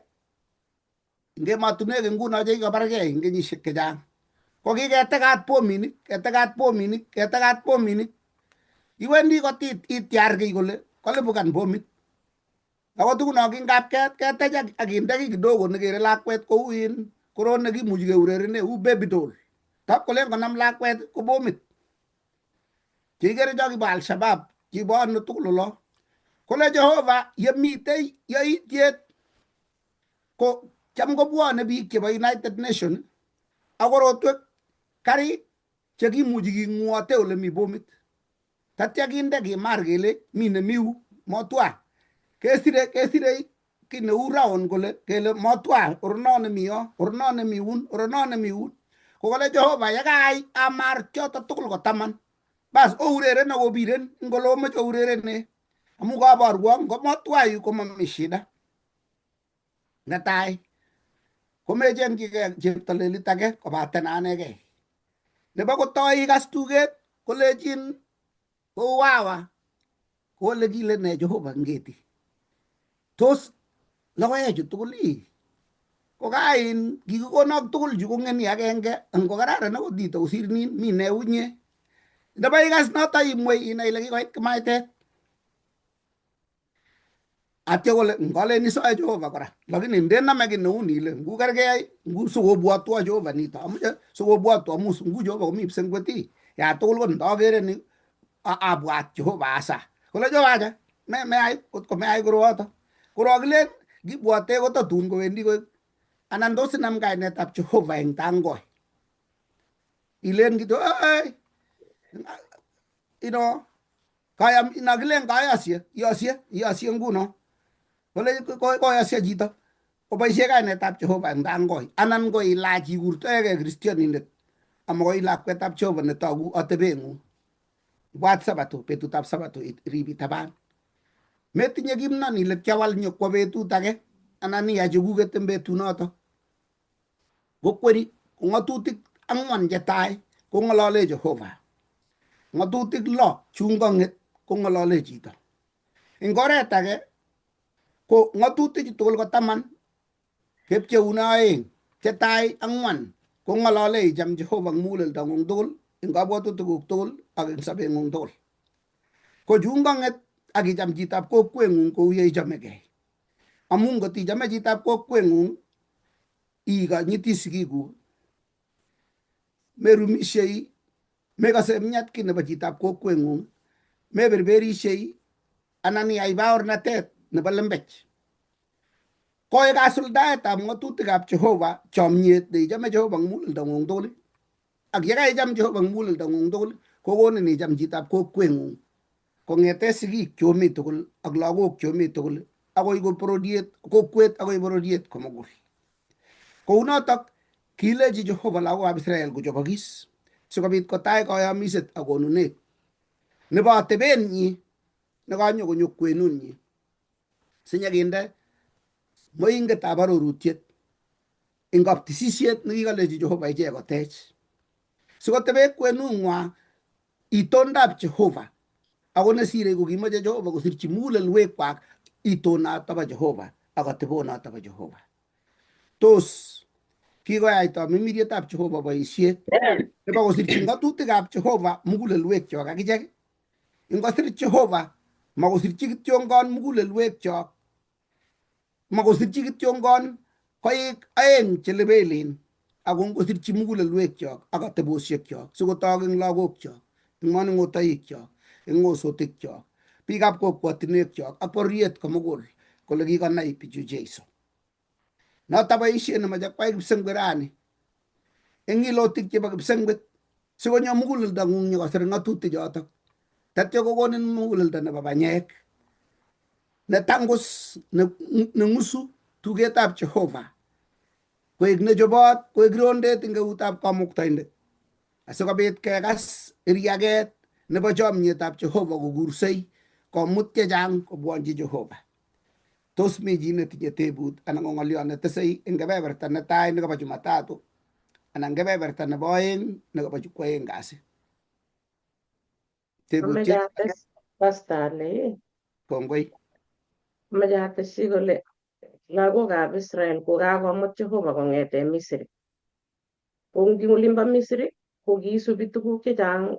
eng emotinwek nguno chekikobargei eng kenyisiek chechang ko kiketekat bominik, ketekat bominik, ketekat bominik. Iwendi kot ityar kiy kole kolipukan bomit. Ako tuguno kingap ketech ak kinde kiy kidogo nekere lakwet kou in korot nekimuchi keurerene uu baby doll. Tap kolen konam lakwet ko bomit. Cheikere cho kibo Al-Shabaab, kibo ano tugul olo. Kole Jehova yemitei yaityet ko cham kobwone biik chebo United Nation ak korotwek karik chekimuchi king'wote ole mi bomit. Tatya kinde kimar kele mi nemiu motwa. Kesire kiy neu round kole kele motwa orno nemi yo, orno nemi un, orno nemi un. Ko kole Jehova yekai amar choto tugul ko taman. Bas oureren ak obiren ing ole omoche ourerenee. Amu kaborwok ngo motwa yu komami shida. Netai komechengchigei cheptolelit age kobaten anegei. Nebo kotoi ikas tuget kolechin kowawa kole kile ne Jehova ngeti. Tos logoechu tugul ii ko kain kikikonok tugul chu kong'eni agenge ngo kararan akot nito kosir nin mi neu inye. Ndaba ikas noto imwei inai ile kikoit kimaitet. Atya kole ngolen isoe Jehova kora lakini ndename kiy neu ni ile ngu kerkei ngu sikobwotwo Jehova nito amoche sikobwotwo amu ngu Jehova komi kipsengwet ii ya tugul ko ndokere ni abwat Jehova asa kole Jehova acha meyai kotko meyai koroyoto koro kilen kibwote kotatun kowendi koek anan tos inam kainetab Jehova eng tangoi ilen kityo "Ei, you kayam inakilen kayosye iyosye iyosye nguno kole koyosyo chito koboisie kainetab Jehova eng tangoi anan ko ilach ikurtoegei kristionindet ama koi lakwetab Jehova netogu atebeng'ung. Ibwat sabato, betutab sabato irib itaban. Metinye kimnon ile kiawal nyokwo betut age anan iyai chekuket eng betunoto. Kokweri ko ng'atutik ang'wan chetai kong'olole Jehova. Ng'atutik lo chun kong'et kong'olole chito. Eng oret age ko ng'atutik tugul ko taman kepcheune oeng. Chetai ang'wan kong'olole icham Jehova eng muguleldong'ung tugul, eng kabwatutikuk tugul ak eng sobeng'ung tugul. Ko chun kong'et ak icham chitab kokweng'ung kou ye ichomegei. Amu ngot ichome chitab kokweng'ung ikonyiti sigikuk, merumishei, mekose miat kiy nebo chitab kokweng'ung, meberberishei anan iyai baornatet nebo lembech. Koek kasuldaetab ng'atutikab Jehova chomyet neichome Jehova eng muguleldong'ung tugul ak yekaicham Jehova eng muguleldong'ung tugul kokonin icham chitab kokweng'ung kong'ete sigik chomi tugul ak lagok chomi tugul akoi ko bororiet kokwet akoi bororiet komugul. Kounotok kilechi Jehova lagokab Israel kochobokis sikobit kotai koyomiset ak konunet nebo atebenyi nekanyo konyo kwenunyi sinyekinde moingetab arorutiet eng kaptisisiet nekikolechi Jehova ichek kotech. Sikotebe kwenung'wa itondab Jehova ako nesire ko kimoche Jehova kosirchi mugulelwekwak itonoto bo Jehova ak atebonoto bo Jehova. Tos kikoyaita mimirietab Jehova boisiet nebo kosirchi ng'atutikab Jehova mugulelwekyok akichek? Ingosir Jehova makosirchi kityongon mugulelwekyok, makosirchi kityongon koik aeng chelepelen ako ngosirchi mugulelwekyok ak atebosiekyok sikotok eng lagokyok, eng manung'otoikyok, eng ng'osotikyok, biikab kokwotinwekyok ak bororiet komugul kole kikonai bichu Jeiso. Noto boisiet nemoche kwai kipsengwet rani eng ilotik chebo kipsengwet sikonyo muguleldong'ung nyokosir ng'atutik chotok. Tatyo kokonin muguleldo nebo banyek netangus neng'usu tugetab Jehova koek nechobot koek rondet eng eutab kamuktaindet asikobit kekas iriaket nebo chomyetab Jehova kokursei komut chechang kobwonchi Jehova. Tos mi chi netinye tebut anan ko ng'olyo netesei eng kebeberta netai nekobo Jumatatu anan kebeberta nebo oeng nekobo kwoeng kasi? Amache Tebutiet ates pastor ale kongoi. Amache atesyi kole lagokab Israel ko kakomut Jehova kong'eten Misri. Ko eng olimbo Misri ko kiisubi tuguk chechang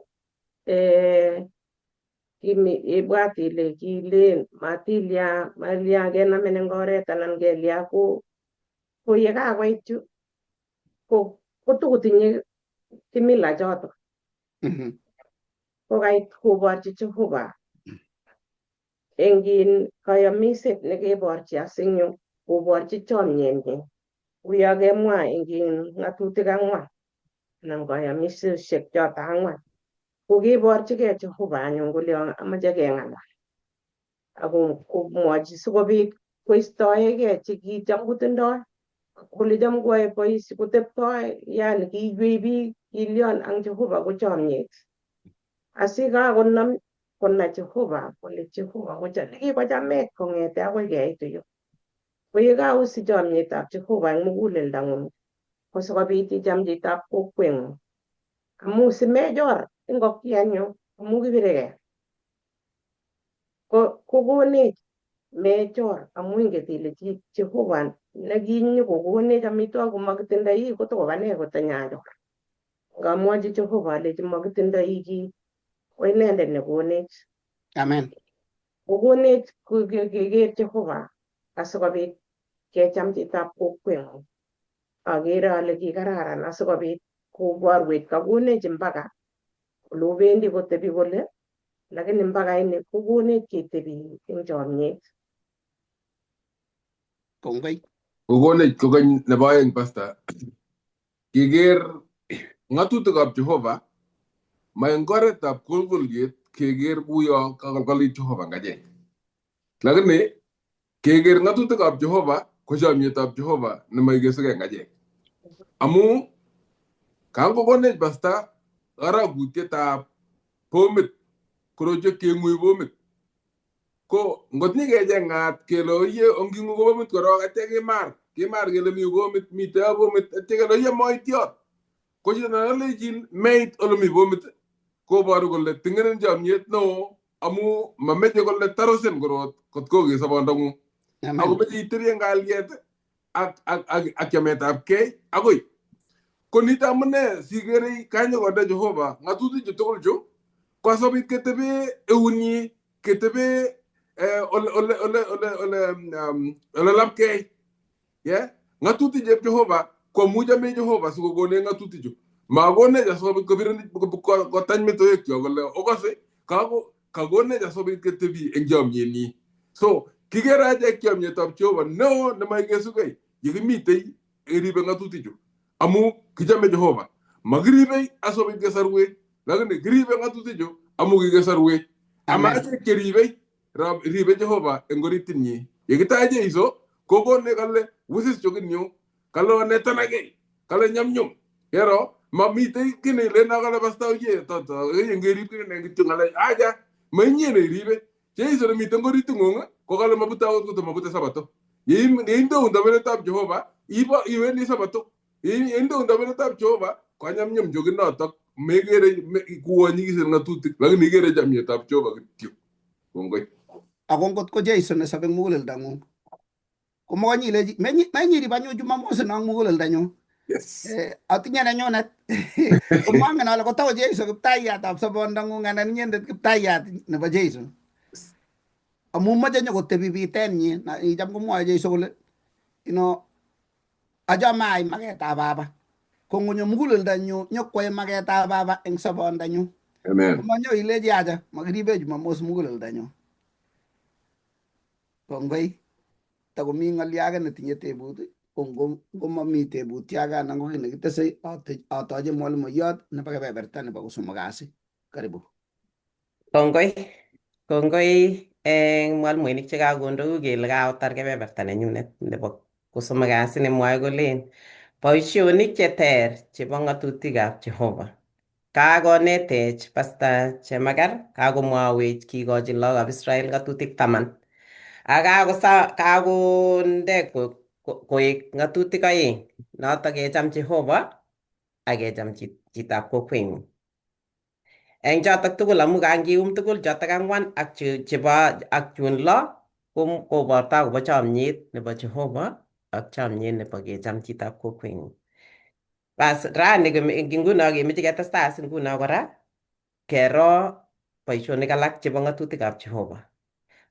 kimi ibwat ile kilen matilya malya kenamin eng oret anan kelya ko ye kakoit yu ko kotokotinye kimila choto. Kokait koborchi Jehova eng in kayamiset nekeborchi asinyo koborchi chomyenyi uyo kemwa eng in ng'atutik ang'wan anan kayamisosiek choto ang'wan ko keborchigei Jehova anyun kole amache keng'alal ako komwochi sikobit koistoegei chekicham kotindoi kole cham koyoe boisi koteptoi yani kiywei biik kilion ang Jehova ko chomyet asikakonam konai Jehova kole Jehova ko nikikochamech kong'ete akoi keitu yu. Ko yekausich chomyetab Jehova eng muguleldang'ung ko sikobit icham chitab kokweng'ung. Amu simechor ingokyenyu amu kibiregei. Ko kokonech mechor amu inget ile Jehova nekinyokokonech amitwogik komakitindoi kotokoba nee kotanyachor. Ngamwochi Jehova alechi makitindoi kiy ko inendet nekonech. Amen. Kokonech keker Jehova asikobit kecham chitab kokweng'ung. Akere ale kikararan asikobit koborwech kakonech mpaka ole obendi kotebi kole lakini mpaka ini kokonech ketebi eng chomyet. Kongoi. Kokonech kokeny nebo aeng pastor keker ng'atutikab Jehova ma eng oretab kolkolyet keker kuyo kakolkolit Jehova ngachek. Lakini keker ng'atutikab Jehova ko chomyetab Jehova nemaikesugei ngachek. Amu kangokonech pasta karakutietab bomit korotwek keng'ui bomit ko ngot nyikecheng'at kele oye onging'u bomit korok atya kimar kimar kele mi bomit mitei bomit atya kele oye moitiot ko chito nelechin meit ole mi bomit koboru kole ting'enin chomyet neo amu mameche kole tarusin korot kot kokes sobondong'ung ako Amen. meche itebi eng kalyet ak chametabgei akoi ko nito amune sikere kanyokonde Jehova ng'atutik chu tugul chu ko asikobit ketebe eunyi ketebe ole lapkei yeah ng'atutik chep Jehova ko amu chome Jehova sikokonech ng'atutik chu makonech asikobit kobirin kotany metoek kyok kole okose kako kakonech asikobit ketebi eng chomyenyi so kikere achek chomyetab Jehova neo nemaikesugei yekimitei keribe ng'atutik chu amu kichome Jehova makiribei asikobit kesorwech lakini kiribe ng'atutik chu amu kikesorwech ama Amen. achek cheribei ribe Jehova eng oritinyi yekitach Jeiso kokone kale wisis chokinyu kale onetanakei kale nyamnyum kero mamitei kiy neilen kale pasta oye toto ngerib kine kityo ngale aja mainye neiribe Jeiso nemiten eng oriting'ung ko kale mabute akot koto mabute sabato yeindeun tabenetab Jehova ibo iwendi sabato yeindeun tabenetab Jehova konyamnyum chokinotok mekere kuo nyikisen ng'atutik lakini ikere chamyetab Jehova kityo kongoi. Ako ngot ko Jesu nesobe eng muguleldang'ung komokonyi ilechi menyirib anyun Jumamosi no muguleldanyun. Yes. Atinye nenyunet komongen ale kotako Jesu kiptaiyatab sobondang'ung anan inyendet kiptaiyat nebo Jesu. Amu moche nyokotebi bitenyi na icham komwoe Jesu kole ino achame ai maketab baba. Ko ngonyo muguleldonyu nyokwai maketab baba eng sobondanyu. Amen. Komanyo ilechi acha makiribe Jumamos muguleldonyu. Kongoi. Takomi ng'olyo age netinye tebut ko ngomami tebutyo age anan ko kiy nekitese atoche mwalimuiyot nebo kebeberta nebo kosomok kasi. Karibu. Kongoi, kongoi eng mwalimuinik chekakondou kele kakotar kebeberta nenyunet nebo kosomok kasi nemwoe kolen boisionik cheter chebo ng'atutikab Jehova. Kakonetech Pastor Chemakar, kakomwowech kikochin lagokab Israel ng'atutik 10. Ak kakonde koek ng'atutik 2, notok kecham Jehova ak kecham chitab kokweng'ung. Eng chotok tugul amu kangium tugul chotok ang'wan ak chebo ak chun 6 koborto akobo chomyet nebo Jehova ak chomyet nebo kecham chitab kokweng'ung. Bas rani nguno kemeche ketestai as nguno kora kero boisionik alak chebo ng'atutikab Jehova.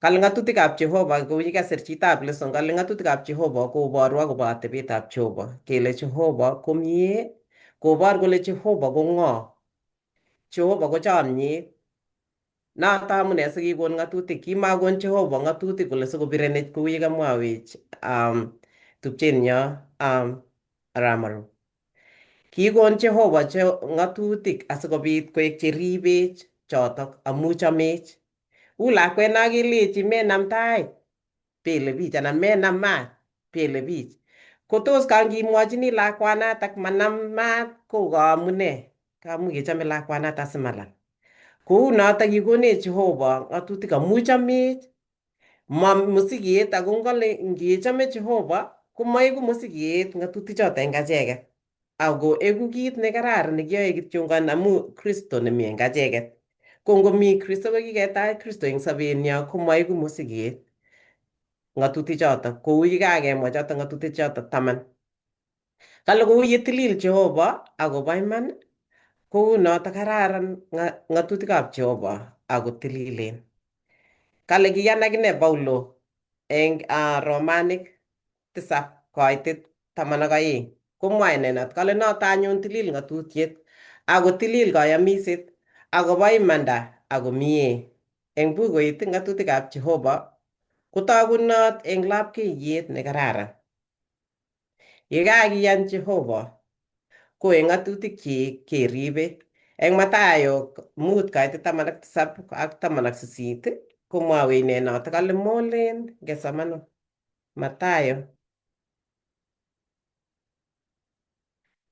Kale ng'atutikab Jehova kou yekasir chitab lesson kale ng'atutikab Jehova koboru akobo atebetab Jehova kele Jehova komie kobor kole Jehova ko ng'o. Jehova ko chomyet. Noto amune sikikon ng'atutik. Kimakon Jehova ng'atutik kole sikobirenech kou ye kamwawech tupchenyo Ramaru. Kikon Jehova ng'atutik asikobit koek cheribech chotok amu chamech. U lakwet no kelechi menam tait bele bich anan menam maat bele bich. Kotos kangimwochini lakwanatak manam maat ko kaamune? Kamu kechome lakwanatak asimalal. Kou notok kikonech Jehova ng'atutik amu chamech. Ma mosiket ako ngale ngechome Jehova komaeku mosiket ng'atutik choto eng acheket. Ako eku kit nekararan nekiyoe kityongan amu Kristo nemi eng acheket. Ko ngomi Kristo ko kiketach Kristo eng sobenyo komaeku mosiket ng'atutik choto kou yekakemwa choto ng'atutik choto taman. Kale kou ye tilil Jehova akobo iman kou noto kararan ng'atutikab Jehova ako tililen. Kale kiyan akine Paulo eng Romanik 7:12 komwa inendet kale noto anyun tilil ng'atutiet ako tilil kayamiset akobo imanda ako mie. Eng bukuit ng'atutikab Jehova kotogunot eng lapkeiyet nekararan. Ye kakiyan Jehova ko eng ng'atutikyik keribe. Eng Mathayo 5:17 ak 18 komwawech ine noto kale molen ngesoman Mathayo.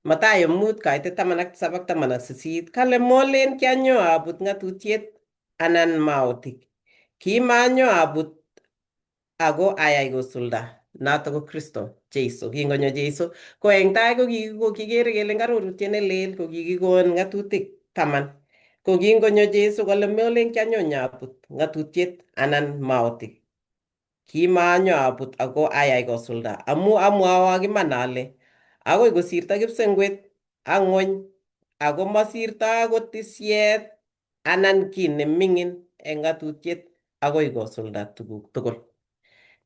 Mathayo 5:17 ak 18 kale molen kianyo abut ng'atutiet anan mautik. Kimanyo abut ako ayai kosulda. Noto ko Kristo Jesu. Kingonyo Jesu ko eng tai ko kikere kele eng arorutiet nelel ko kikikon ng'atutik taman. Ko kingonyo Jesu kole molen kianyo nyabut ng'atutiet anan mautik. Kimanyo abut ako ayai kosulda. Amu amwawok iman ale akoi kosirto kipsengwet ak ng'wony ako masirto akot tisiet anan kiy neming'in eng ng'atutiet akoi kosulda tuguk tugul.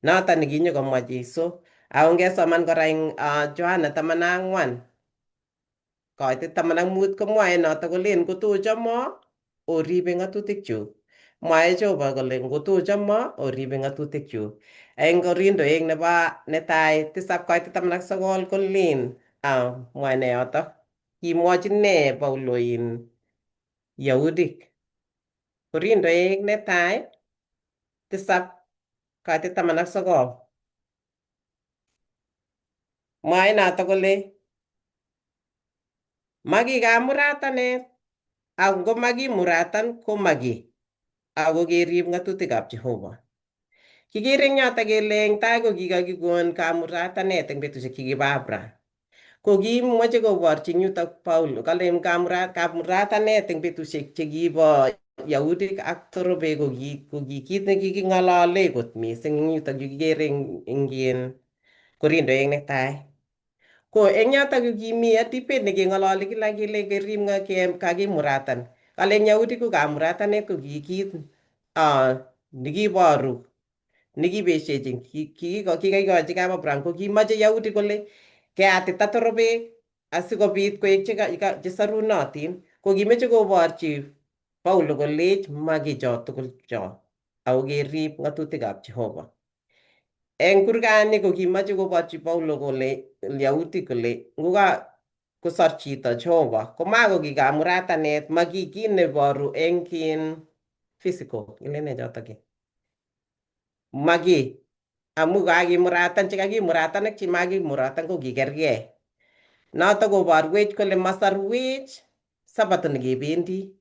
Noto nekinyokomwa Jesu. Ako ngesoman kora eng Johana 14:15 komwae noto kolen ngotochomo oribe ng'atutikchuk. Mwae Jehova kole ngotochomo oribe ng'atutikchuk. Eng Korindoek nebo netai 7:19 kolen mwae ne yoto. Kimwochi ne Paulo in Yahudik. Korindoek netai 7:19. Mwae noto kole makikamuratanet ak ngomakimuratan ko maki ako kerib ng'atutikab Jehova. Kikere eng yoto kele eng tai ko kikakikon kamuratanet eng betusiek chekibo Abraham. Ko kimoche koborchi eng yutok Paulo kale kamuratanet eng betusiek chekibo Yahudik ak Torobek ko ki kit nekiking'olole kot missing eng yutok yu kikere eng Korindoek netai. Ko eng yotok yu kimi atebet nekeng'ololi kila kele kerib kakimuratan. Kale eng Yahudik ko kamuratanet ko ki kit nekiboru nekibeshechin kikaikochi kap Abraham ko kimoche Yahudi kole keatita torobek asikobit koek chesorunotin. Ko kimeche koborchi Paulo kolech maki cho tugul cho ako kerib ng'atutikab Jehova. Eng kurgani ko kimoche koborchi Paulo kole Yahudi kole ngoka kosor chito Jehova komako ki kamuratanet maki kit neboru eng kin physical ilene chotok ki. Maki amu kakimuratan chekakimuratan ak chemakimuratan ko kikergei. Noto koborwech kole masarwech sabato nekebendi.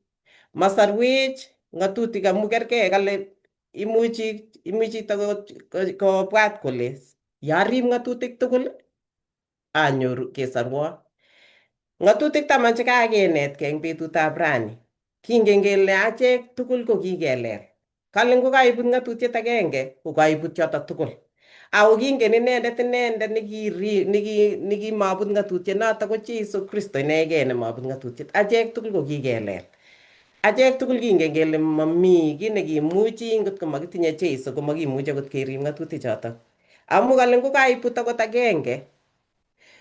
Masarwech ng'atutik amu kergei kale imuchi chito kobwat kole yarib ng'atutik tugul anyoru kesarwo. Ng'atutik taman chekakenetkei eng betutab rani. Kingen kele achek tugul ko kikelel. Kale ngokaibut ng'atutiet agenge ko kaibut chotok tugul. Ako kingen inendet nekimabut ng'atutiet notok ko Jesu Kristo inegei nemabut ng'atutiet. Achek tugul ko kikelel. Achek tugul kingen kele mami kiy nekimuchi ngot ko makitinye Jesu komakimuchi akot kerib ng'atutik chotok. Amu kale ngokaibut akot agenge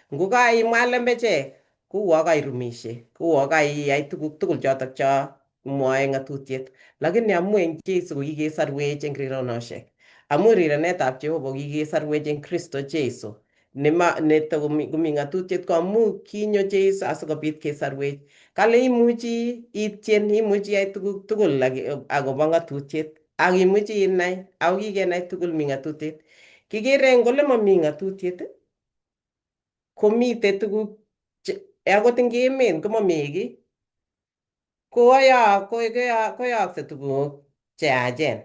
ngokaimwa lembechek kouwo kairumishe kouwo kaiyai tuguk tugul chotok cho mwoe ng'atutiet. Lakini amu eng Jesu kokikesarwech eng rironoshek. Amu rirenetab Jehova kokikesarwech eng Kristo Jesu. Nema neto komi ng'atutiet ko amu kinyo Jesu asikobit kesarwech. Kale imuchi ityen, imuchi iyai tuguk tugul akobo ng'atutiet ak imuchi inai ako kikenai tugul mi ng'atutiet. Kikere eng ole mami ng'atutiet komite tuguk akot eng emet komami kiy koyaakse tuguk cheyachen.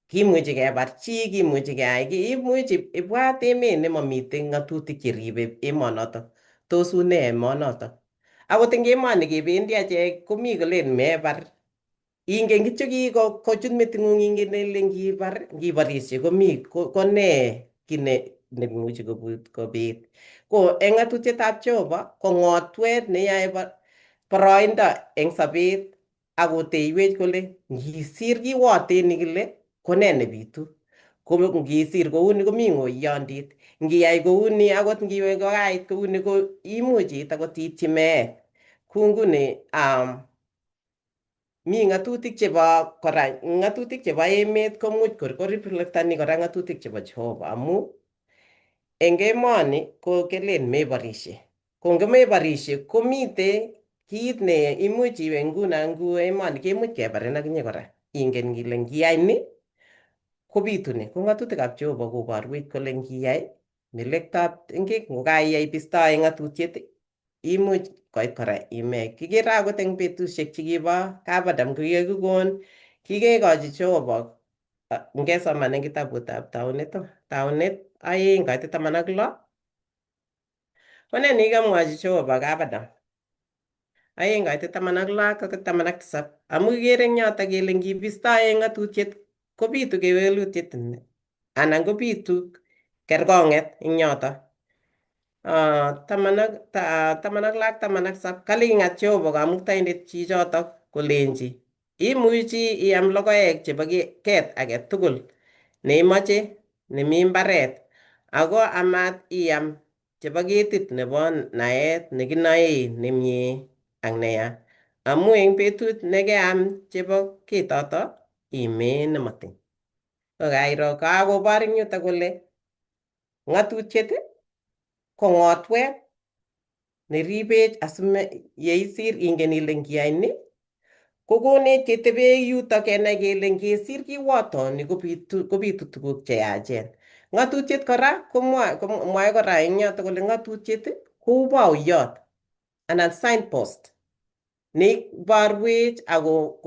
Kimuchi kebar chi, kimuchi keyai kiy, imuch ibwat emet nemomiten ng'atutik cheribe emonotok. Tos une emonotok? Akot eng emoni kebendi achek komi kolen mebar. Ingen kityo kochut meting'ung ingen ile ngibar, ngiborishe komi ko nee kiy nemuchi kobit. Ko eng ng'atutietab Jehova ko ng'otwet neyae boroindo eng sobet ak koteiwech kole ngisir kiwotet nikile ko nee nebitu. Ko ngisir kouni komi ng'oiyondit. Ngiyai kouni akot ngiwe kokait kouni ko imuch iit akot iityi meet. Ku nguni mi ng'atutik chebo kora ng'atutik chebo emet komuch kor koreflectani kora ng'atutik chebo Jehova amu eng emoni ko kelen meborishe. Ko ngomeborishe komite kiit ne imuch iwe nguno ngu emoni kemuch kebarin akinye kora. Ingen ile ngiyai ni kobitu ni. Ko ng'atutikab Jehova koborwech kole ngiyai melektab ngokaiyai bistoe ng'atutiet imuch koit kora ime. Kikere akot eng betusiek chekibo Kabadam kokikakikon kikekochi Jehova ngesoman eng kitabutab Taunet, Taunet 2:16 ko ne nikikamwochi Jehova Kabadam? 2:16 ak 17 amu kikere eng yotok kele ngibistoe ng'atutiet kobitu kewelutiet anan kobitu kerkong'et eng yotok. 16 ak 17 kale king'at Jehova kamuktaindet chichotok kolenji imuchi iam logoek chebo ket age tugul neimoche nemi mbaret ako amat iam chebo ketit nebo naet nekinoe nemie ak neya amu eng betut nekeam chebo ketoto imee nemoting. Ko kairo kakobor eng yutok kole ng'atutiet ko ng'otwet neribech asime yeisir ingen ile ngiyai ni kokonech ketebe yutok kenai kele ngesir kiwotoni kobitu tuguk cheyachen. Ng'atutiet kora komwae kora eng yotok kole ng'atutiet kou baoyot anan signpost neiborwech ako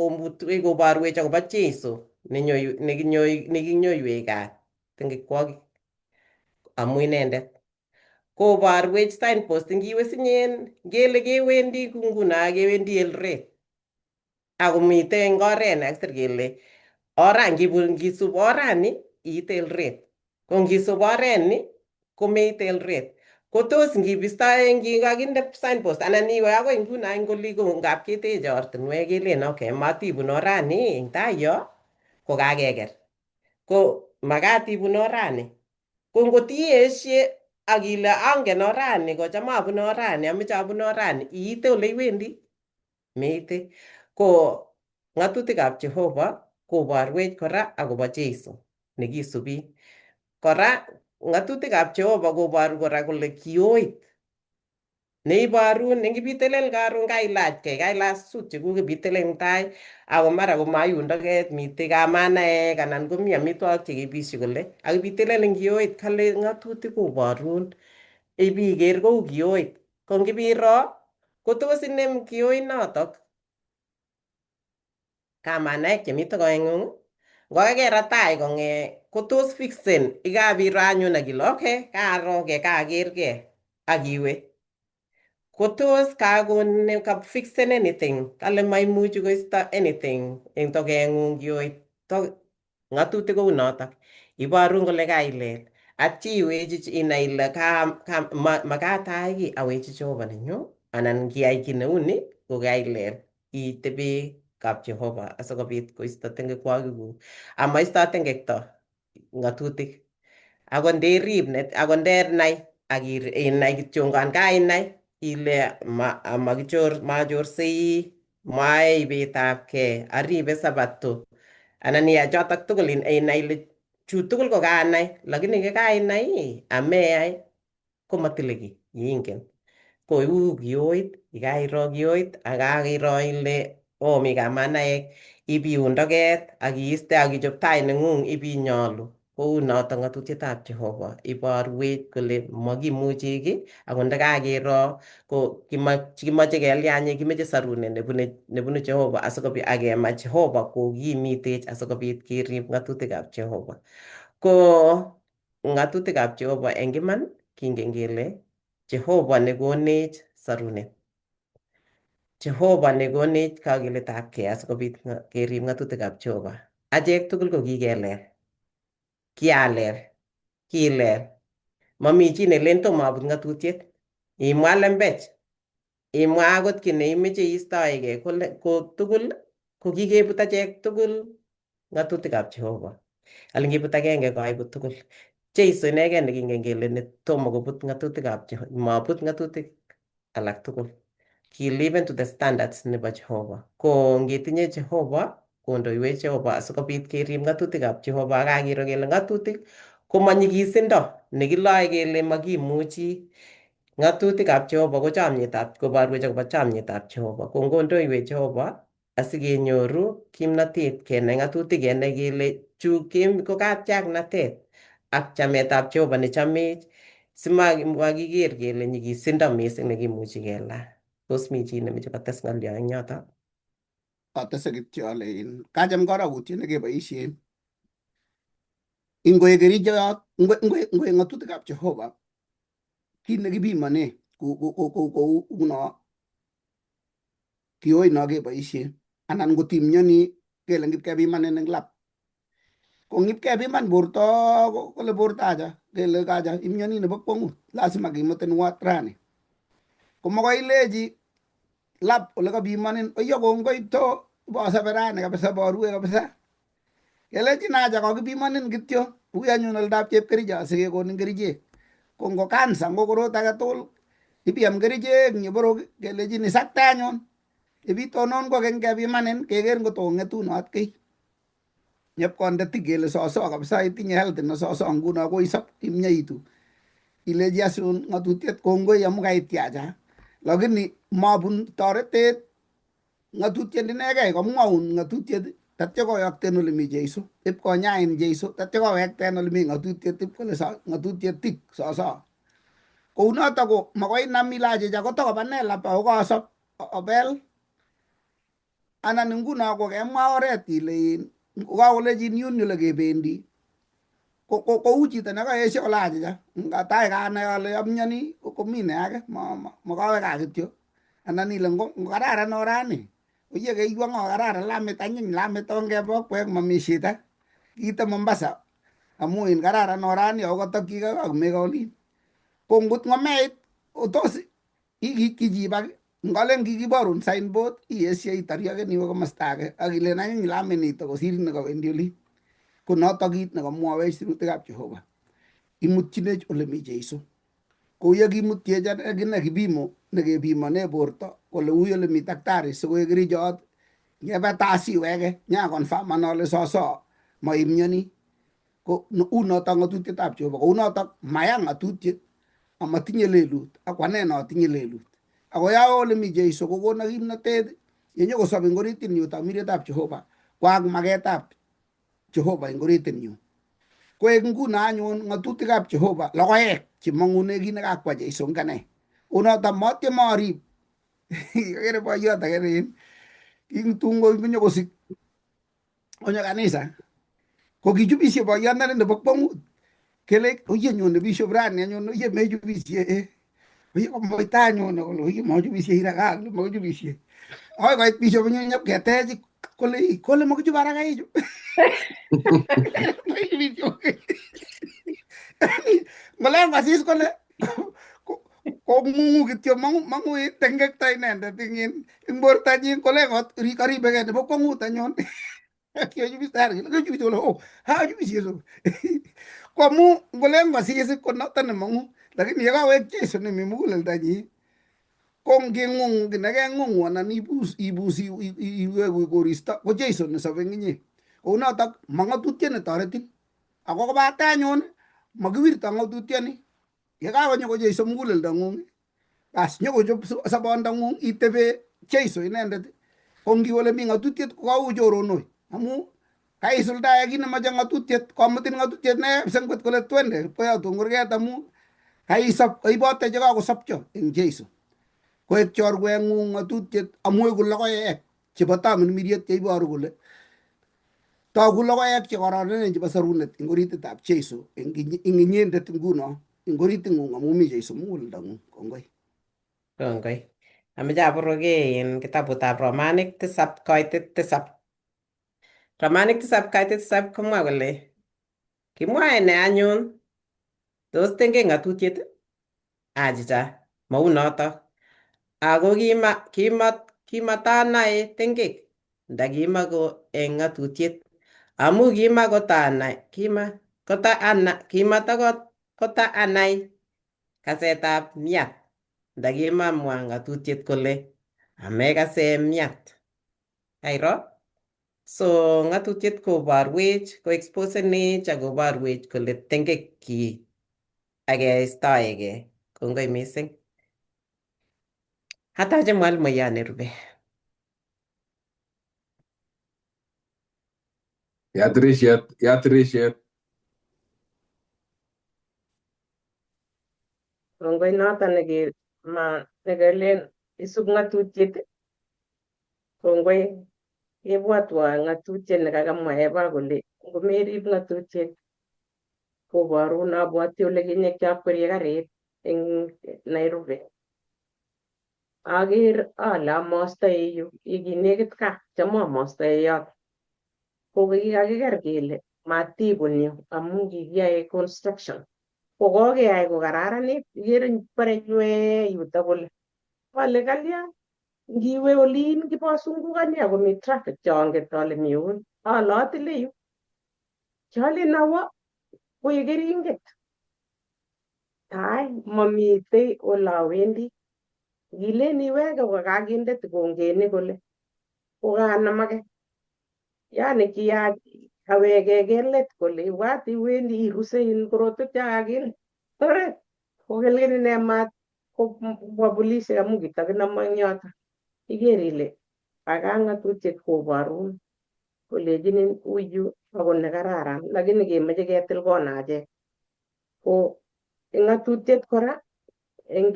koborwech akobo Jesu nekinyoiwech kat ting'ikwokik amu inendet. Koborwech signpost ngiwe sinyen ngele kewendi nguno kewendi Eldoret akomiten eng oret nekakisir kele ngisub orani iite Eldoret ko ngisub oreni komeite Eldoret. Ko tos ngibistoe ngikakinde signpost anan iwe akoi nguno eng oli ko ngap keteche ortinwek kelen okay matibun orani eng tai yo ko kakeker. Ko makat ibun orani. Ko ngot ieshe ak ile angen orani kocham abune orani amoche abune orani iite ole iwendi meite. Ko ng'atutikab Jehova koborwech kora akobo Jesu nekisubi. Kora ng'atutikab Jehova koboru kora kole kioit neiborun eng karon kailachkei kailach suit chekuk ibitelel eng tai ako mara komayundokei mitei kamanaek anan komi amitwogik chekeibisyi kole ak ibitelel eng kioit kale ng'atutik koborun ibiker kou kioit ko ngibiro kotos inem kioit notok kamanaek chemi togoeng'ung ngokakerat tai kong'e kotos fixen ikabiro anyun ak ile okay karoge kakergei ak iwe kotos kafixen anything kale maimuchi koisto anything eng tokeng'ung kioit ng'atutik kou notok iborun kole kailel atya iwechi inai ile makat ayai kiy awechi Jehova nenyu anan ngiyai kiy neu ni ko kailel itebe kap Jehova asikobit koisto tengekkwokikuk amaisto tengekto ng'atutik akot nderib akot ndenai ak inai kityongan kainai ile makichor machorsei Mwae ibetabkei, aribe sabato. Anan iyai chotok tugul inai ile chu tugul ko kanai, lakini kekainai ameyai komatile kiy, ingen. Ko uu kioit, yekairo kioit ak kakiro ile omi kamanaek, ibiun toket ak iiste ak ichob tai neng'ung ibinyolu. Kou notok ng'atutietab Jehova iborwech kole makimuchi kiy ako ndakakiro ko kimoche kelyanye kimoche sarunet nebunu Jehova asikobit akemach Jehova kokimitech asikobit kerib ng'atutikab Jehova. Ko ng'atutikab Jehova eng iman kingen kele Jehova nekonech sarunet. Jehova nekonech kakiletabkei asikobit kerib ng'atutikab Jehova. Achek tugul ko kikelel. Kialel, kilel. Mami chi nelen tomo abut ng'atutiet. Imwa lembech, imwa akot kiy neimeche iistoegei ko tugul ko kikebut achek tugul ng'atutikab Jehova. Alin kibut agenge kokaibut tugul. Jeiso inegei nekingen kele netomo kobut ng'atutikab Jehova, mabut ng'atutik alak tugul. Ki live to the standards nebo Jehova. Ko ngetinye Jehova, kondoiwech Jehova asikobit kerib ng'atutikab Jehova ak kakiro kele ng'atutik komanyikisindo nekiloe kele makimuchi. Ng'atutikab Jehova ko chomyetab koborwech akobo chomyetab Jehova. Ko ngondoiwech Jehova asikenyoru kimnatet kenai ng'atutik kenai kele chu ko katiaknatet ak chametab Jehova nechamech simakiker kele nyikisindo mising nekimuchi kelaa. Tos mi chi nemeche kotes ng'olyo eng yoto? Atese kityo ale kacham karokutiet nekeboisien ingoek kerichot ngoek ng'atutikab Jehova kit nekipimone kou no kioit no keboisien anan ngot imioni kele ngipkepimanin eng lab ko ngipkepiman borto kole borto acha kele kacha imioni nebo kwongut lazima kimutin ward rani ko makoi ilechi lab ole kapimanin oiyo kongoi to bosobe rani kabisa borue kabisa kelechin acha kokipimonin kityo ui anyun oldab chepkericho asikekonin kerichek ko ngo kansa ngo korot age tugul ibiam kerichek nyeborok kelechin isakte anyun ibitonon kokeny kepimanin keker ngot kong'etunot kiy nyepkonde tik kele soso kabisa itinye health ne soso nguno koisop imyeitu ilechi asun ng'atutiet kongoi amu kaityacha lakini mabun toretet ng'atutiet inegei komwaun ng'atutiet tatyo koyokten ole mi Jeiso ip konyain Jeiso tatyo kowekten ole mi ng'atutiet ip kole ng'atutiet tik soso kounoto ko makoi inam ile achicha kotokoba ne lab ako kosop obel anan nguno kokemwa oret ile kokakolechin yun ole kebendi kou chito nekaesio kole achicha tai kanai ale amioni komi ne age makawe kaa kityo anan ile ngo kararan orani oye keiwa ng'o kararan lamit anyiny lamit ongebe okwek mami shida kiite Mombasa amu in kararan orani ako katokyigei ak meka olin ko ngot ngomeit tos kichibak ngolen kikiborun signboard iyesie itoriaken iwe komosta age ak ilen anyiny lamit nito kosir nekawendi olin ko notok kit nekamwowech sirutikab Jehova imutchinech ole mi Jeiso kou ye kimutyech akine kipimo nekepimone borto kole ui ole mi daktari sikoek kerichot ngebe tasiweke nyakonfaman ale soso maimioni ko u notok ng'atutietab Jehova kou notok maya ng'atutiet amatinye lelut ak ane notinye lelut ako yawe ole mi Jeiso kokona kimnatet yenyokosop eng oritinyu tamirietab Jehova kwaak maketab Jehova eng oritinyu koek nguno anyun ng'atutikab Jehova logoek chemong'une kit nekakwa Jeiso eng ane unoto motyeme arib akere boiyot age nin kintun konyokosik konyo kanisa ko kichubisie boiyondoni nebo kwong'ut kele oye nyone bishop rani anyun oye mechubisie oye komoita anyun kole oye mochubisie ira kole mokichubisie akoi koit bishop anyun nyop ketech kole kole mokichub haraka ichu mokichubisie ngolen kosis kole kong'ung'u kityo mang'u mang'u tengekto inendet ing bortanyin kole karibekei nebo kwong'ut anyun kiochubis tayari kole kiochubis kole oh achubis so ko amu ngolen kosis ko noto nemong'u lakini yekawek Jesu nemi muguleldonyin Ko nging'ung kiy nekeng'ung'u anan ibus ibus iweku koristo ko Jesu nesobe eng inye. Kounotok ma ng'atutiet netoretin. Ako kobate anyun makiwirto ng'atutioni. Ye kakonyo ko Jesu muguleldong'ung, bas nyokochob sobondong'ung itebe Jesu inendet. Ko ngiwe ole mi ng'atutiet ko kou choronoi amu kaisuldae kit nemoche ng'atutiet, komutin ng'atutiet ne psengwet kole twende koyotun kurget amu kaisob kaibote chekakosopcho eng Jesu. Koek chorweng'ung ng'atutiet amu eku logoek chebo tamirmiriet cheiboru kole togu logoek chekororonen chebo sorunet eng orititab Jesu eng inyendet nguno eng oriting'ung amu mi Jesu muguleldong'ung. Kongoi. Kongoi. Ameche aborokee en kitabutab Romanik 7:7. Romanik 7:7 komwa kole kimwae ne anyun? Tos tenge ng'atutiet? Achicha, maunotok. Ako kimatanai tengek, nda kimako eng ng'atutiet, amu kimakotaanai kasetab miat, nda kimamwa ng'atutiet kole amekase miat. Kairo? So ng'atutiet koborwech, koexposenech ak koborwech kole tengek kii ak keistoegei. Kongoi mising. Atache mwalimuiyot nerube. Yaat tirishet, yaat tirishet. Kongoi noton nekelen isub ng'atutiet. Kongoi kebwotwo ng'atutiet nekakamwa Eva kole ngomerib ng'atutiet koborun abwoti ole kinye kiakwerie karit eng Nairobi. Aker ale amostoi yu ikinekit kaa cham amostoi yoto. Ko kikakiker kele matibun yu amu kikiyoe construction. Ko kokeyai kokararanit ikere bore nywee yuto kole. Ale kalya ngiwe olin kiposungukani akomi traffic chonget ale mi yun ale atile yu. Kialen awo koek keringet. Tai mamitei ole awendi. Ngilen iwege kokakinde tikongenik kole kokanamake. Yani kiyach awegeke let kole ibwat iwendi iruse in korotwek chakakinde oret. Kokelken ine mat kobwa polisiek amu kitokinamo eng yoto. Iker ile aka ng'atutiet koborun kolechinin uyu ako nekararan lakini kemoche ketil kona achek. Ko eng ng'atutiet kora eng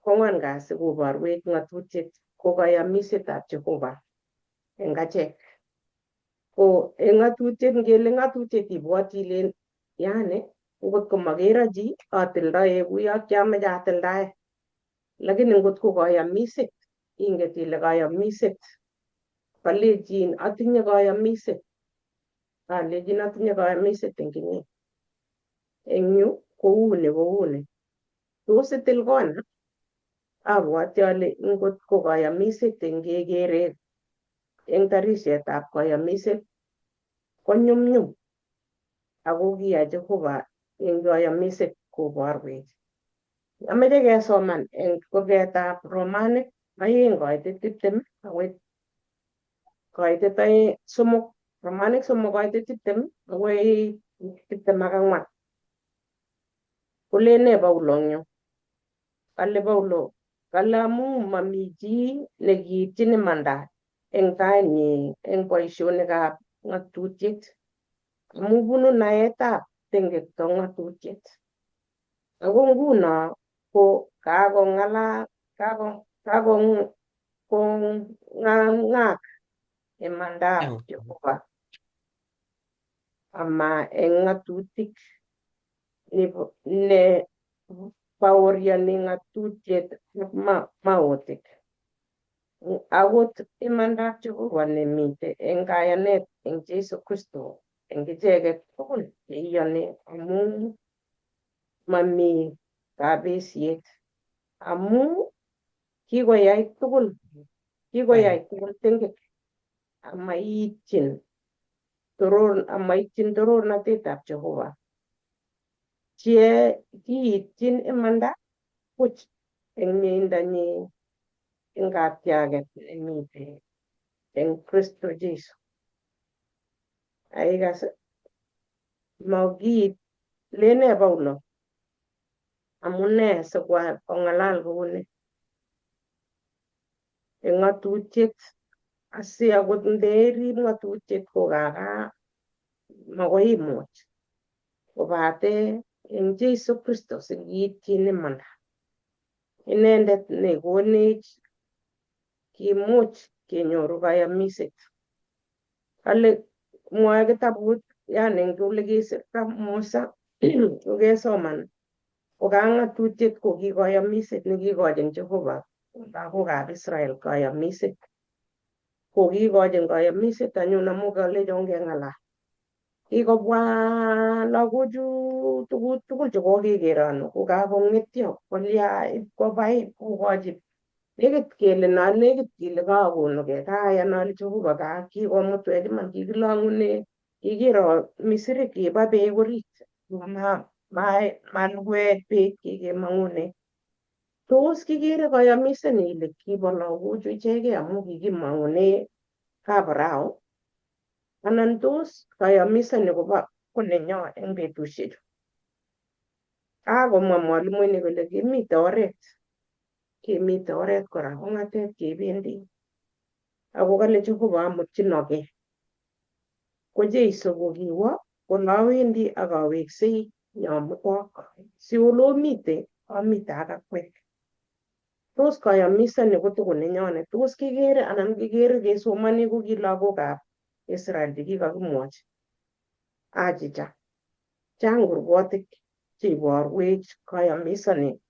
kwang'wan kasi koborwech ng'atutiet ko kayamisetab Jehova eng achek. Ko eng ng'atutiet ngele ng'atutiet ibwoti ilen yani ngot komakero chi atildoi kuyo kiameche atildae. Lakini ngot ko kayamiset inget ile kayamiset kalechin atinye kayamiset alechin atinye kayamiset eng inye. Eng yu kouni kouni. Tos itil kona? Abwati ale ngot ko kayamiset eng kekere eng tarishetab kayamiset konyumnyum ako kiyai Jehova eng kayamiset koborwech. Ameche kesoman eng kurgetab Romanik 2:20 akoi koitet 3, Romanik 3:20 akoi 24. Kolen nee Paulo eng yu? Kale Paulo, kale amu mami chi nekiityin imanda eng tainyi eng boisionikab ng'atutiet amu bunu naetab tengekto ng'atutiet. Ako nguno ko kakong'ang'ak imandab Jehova ama eng ng'atutik ne baorioni ng'atutiet ak maotik. Akot imandab Jehova nemite eng kayanet eng Jesu Kristo eng icheket tugul cheiyoni amu mami kabesiet amu kikoyai tugul tengek amaityin torornatetab Jehova. Che kiityin imanda buch eng mieindanyi Eng katyaget nemite eng Kristo Jesu. Aikas makiit lene Paulo amune sikong'alal kouni eng ng'atutiet asi akot nderib ng'atutiet kokaka makoi imuch kobate eng Jesu Kristo sikiityin imanda inendet nekonech kimuch kenyoru kayamiset. Kale mwoe kitabut yani eng ole kisirta Musa kokesoman ko ng'atutiet ko ki kayamiset nekikochin Jehova lagokab Israel kayamiset. Ko kikochin kayamiset anyun amu kalech ongeng'alal. Kikobwa lagochu tuguk tugul chekokekeronu ko kakong'etyo kolya ipkobai kokochi nekit kele no nekit kele kakonukei kayan ale Jehova ka kikomutwech iman kikilong'une kikiro Misri kiba beek orit malukuech beek kikemong'une tos kikere kayamiseni ile kibo lagochu ichegei amu kikimong'une kabarao anan tos kayamisani kobo konenyo eng betusiechu. Kakomwa mwalimuinik kole kimite oret, kimite oret kora ong'atet kebendi ako kale Jehova amutchinokei. Ko Jeiso kokiwo kole awendi ak aweksei nyomutok si olomite amite ak akwek. Tos kayamisani kotoko nenyonet, tos kikere anan kikere kesomoni ko ki lagokab Israel chekikakimwochi. Achicha, chang kurgotik cheiborwech kayamisani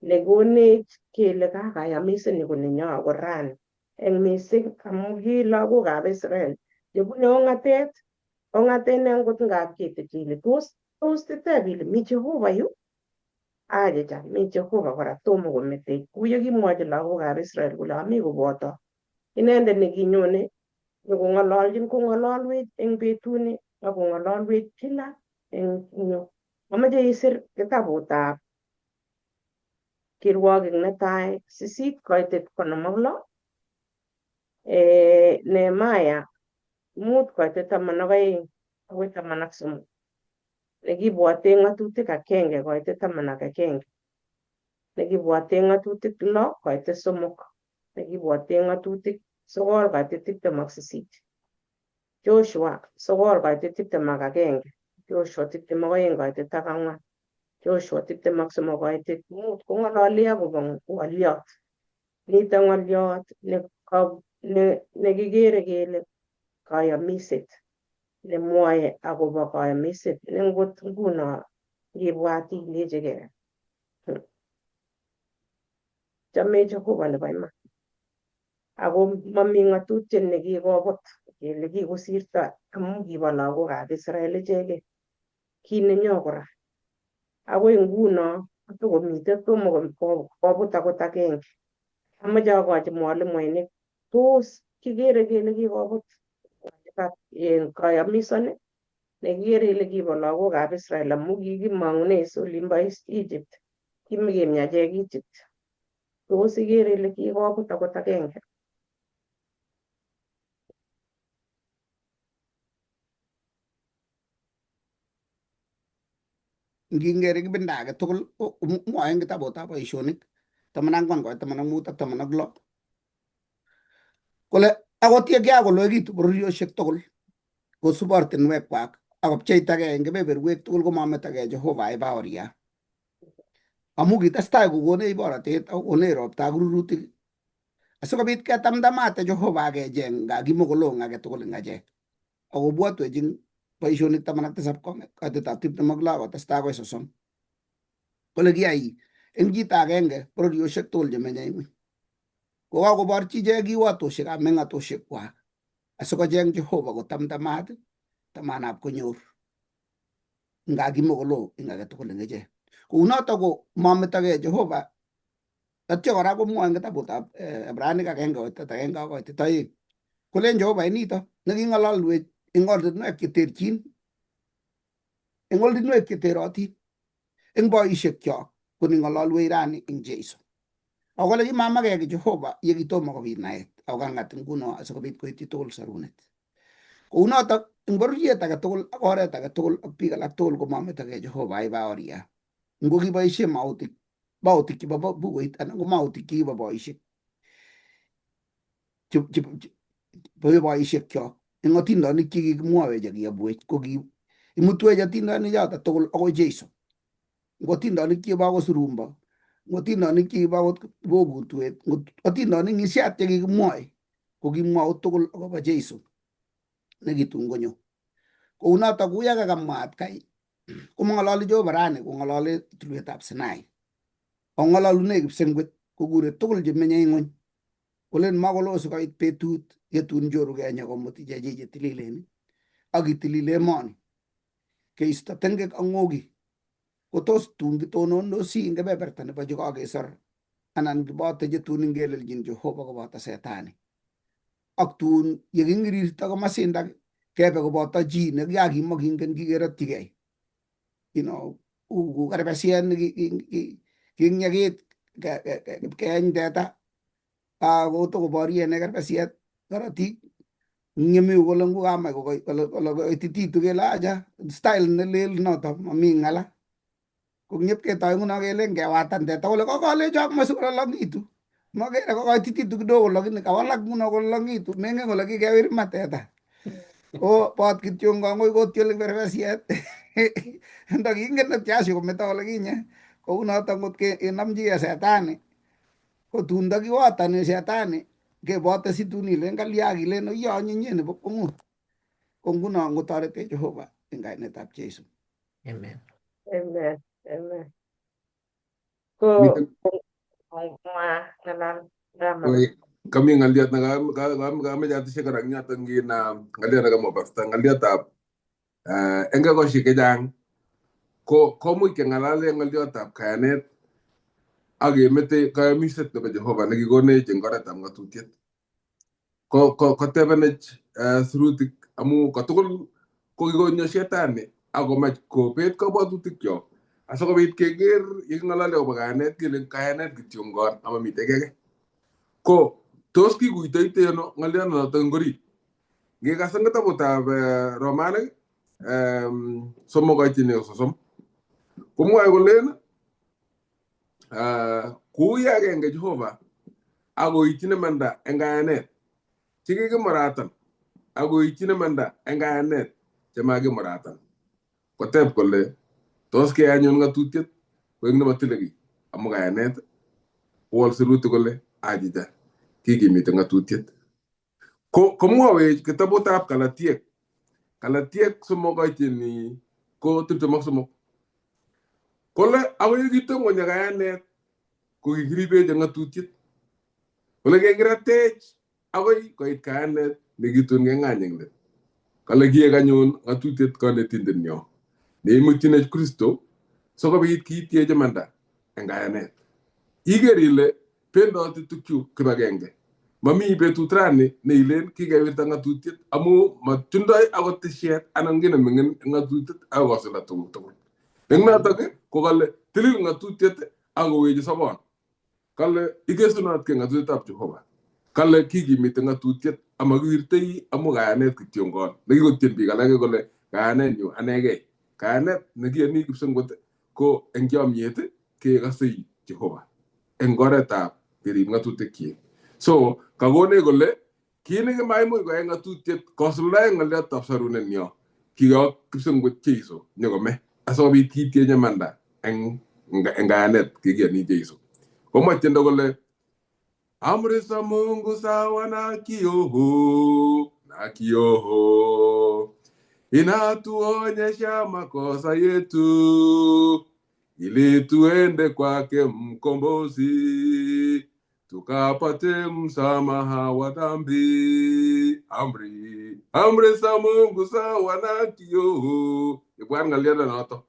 nekonech kele kakayamisani konenyo ako rani eng mising amu ki lagokab Israel chebune ong'atet ong'atet ne angot ngap ketepche ile tos iteb ile mi Jehova yu? Achicha, mi Jehova kora tomo kometech kou yekimwochi lagokab Israel kole ami koboto inendet nekinyone nyokong'ololjin kong'ololwech eng betuni ak kong'ololwech kila eng yu. Amache isir kitabutab Kirwogik netai 8 koitet 56, Nehemiah 5 koitet 12 akoi 13, nekibwote ng'atutik 1 koitet 11, nekibwote ng'atutik 6 koitet 3, nekibwote ng'atutik 9 koitet 28, Joshua 9 koitet 21, Joshua 22 koitet 4, Joshua 23 koitet 5 kong'ololi akobo ng'oliot. Nito ng'oliot nekikere kele kayamiset nemwoe akobo kayamiset ne ngot nguno ngibwat ilechigei chome Jehova nebo iman. Ako mami ng'atutiet nekikobut kele kikosirto amu kibo lagokab Israel ichegei. Kinenyo kora. Akoi nguno kotokomite tomo kobut akot agenge. Amache akochi mwalimuinik tos kikere kele kikobut kayamisoni nekikere kele kibo lagokab Israel amu kikimong'une olimbo Egypt kimikemi achek Egypt. Tos ikere ile kikobut akot agenge? Ngingere kibinda age tugul mwoe eng kitabutab Boisionik 14 koit 15 ak 16 kole akot ye kiakoloekitu bororiosiek tugul kosub ortinwekwak akopcheitagei eng kebeberwek tugul komametogei Jehova ibaoria amu kitestai kokonech borotet ak kokonech ropta ak rurutik asikobit ketamtamate Jehova akecheng nga kimokolo eng age tugul eng achek akobwotwech eng Boisionik 17 koitetab 26 akotestai akoi 30 kole kiyai eng chito agenge bororiosiek tugul chemenye ngweny kokakoborchi ichek kiwatosiekab meng'atosiekwak asikocheng Jehova kotamtamat tamanab konyor nga kimokolo eng age tugul eng ichek. Kounoto ko mametogei Jehova. Atyo kora komwoe eng kitabutab Ibranik 1 koitet 1 akoi 2 kolen Jehova inito neking'ololwech eng ortinwek cheterchin eng ortinwek cheterotin eng boisiekyok koning'ololwech rani eng Jesu. Ako kole kimamakee ki Jehova ye kitomo kobit naet ako kang'at nguno asikobit koityi tugul sorunet. Kounotok eng bororiet age tugul ak oret age tugul ak biik alak tugul komametokei Jehova aibaoria. Ngo kiboisie mautik mautik chebo bukuit anan ko mautik chekibo boisiek boisiek kyok eng atindonik chekikimwowech ak kiyabwech ko ki imutwech atindonik choto tugul akoi Jesu. Ngo atindonik chekibo akot surumbo, ngo atindonik chekibo akot bokutwet, ngo atindonik ng'isiat chekikimwoe ko kimwou tugul akobo Jesu nekitun konyo. Kounotok kuya kakamwa atkai komang'ololi Jehova rani kong'olole tulwetab Sinai. Ako ng'ololune kipsengwet kokure tugul chemenye ing'weny kolen makoloo sikoit betut yetun chorugei nyokomut ichek che tililen ak itilil emoni keisto tengek ak ng'okik ko tos tun kitonondosi eng kebeberta nebo chekakesor anan kiboto chetun ingeleljin Jehova koboto setani ak tun yekingirirto komasindak kebe koboto chi nekiyakimokingen kikerotyigei ku kerbesiet nekikinyekit keeny teta kotokoborien kerbesiet korotik ng'emiu kole ngukamach kole koitititu kele acha style nelel noto mami ng'ala ko ng'ep ketoi nguno kelen kewatan teta kole kokolechok masikololong'itu makere kokoitititu kidogo lakini kawalak nguno kololong'itu mengen kole kikewir ma teta ko bot kityo ngongoi kotyol kerbesiet ndakingen netyashu kometo kole kinye kounoto ngot kenamchigei setani ko tun takiwatani shetani kebote situn ilen kalya kilen oiyo anyinyen nebo kwongut ko nguno ngotoretech Jehova eng kainetab Jesu. Amen. Amen. Amen. Ko mwa ng'alal drama. Kami ng'aliot nekameche atesyi kora eng yoto ngin ng'aliot nekamwa pastor ng'aliotab eng ekosiek chechang ko komuch keng'alale ng'oliotab kayanet ak kemete kayamiset nebo Jehova nekikonech eng oretab ng'atutiet. Kotebenech sirutik amu kotugul ko kikonyo shetani akomach kobet kabwatutikyok asikobit keker yeking'olole akobo kayanet kele kayanet kityongon amamitei kiy age. Ko tos kikuitoite ano ng'olionoto eng orit? Ngikas eng kitabutab Romanik 3 koityin 30 komwoe kolen kou ye agenge Jehova akoityin imanda eng kayanet chekikimuratan akoityin imanda eng kayanet chemakimuratan. Koteb kole tos keyai anyun ng'atutiet koek nematile kiy amu kayanet? Kowol sirutik kole achicha kikimite ng'atutiet. Ko komwowech kitabutab Galatiek Galatiek 3 koityin ko 23 kole akoi yekitom konyo kayanet ko kikiribech eng ng'atutiet kole kekiratech akoi koit kayanet nekitun keng'any eng let. Kale kiek anyun ng'atutiet konetindenyo neimutyinech Kristo sikobit kiityech imanda eng kayanet. Iker ile bendoti tukchu kibagenge. Mami betut rani neilen kikewirta ng'atutiet amu matindoi akot tisiet anan kiy neming'in eng ng'atutiet akoi kosulda tuguk tugul. Eng notok ko kale tilil ng'atutiet akowechi sobon. Kale ikesunotkei ng'atutietab Jehova. Kale kikimiti ng'atutiet amakiwirtoi amu kayanet kityongon nekikotyen biik alake kole kayanetnyu anegei. Kayanet nekiyoni kipsengwet ko eng chomyet kekosei Jehova eng oretab kerib ng'atutikyik. So kakonech kole kit nekimaimuch koyai ng'atutiet kosuldae ng'oliotab sorunenyo kiyok kipsengwet Jeiso nyokome asikobit kiityech imanda eng kayanet kekiyoni Jeiso. Komwa tiendo kole amri za Mungu sawa na kioo na kioo inatuonyesha makosa yetu ili tuende kwake mkombozi tukapate msamaha wa dhambi. Amri amri za Mungu sawa na kioo. Ibwat ng'oliondo noto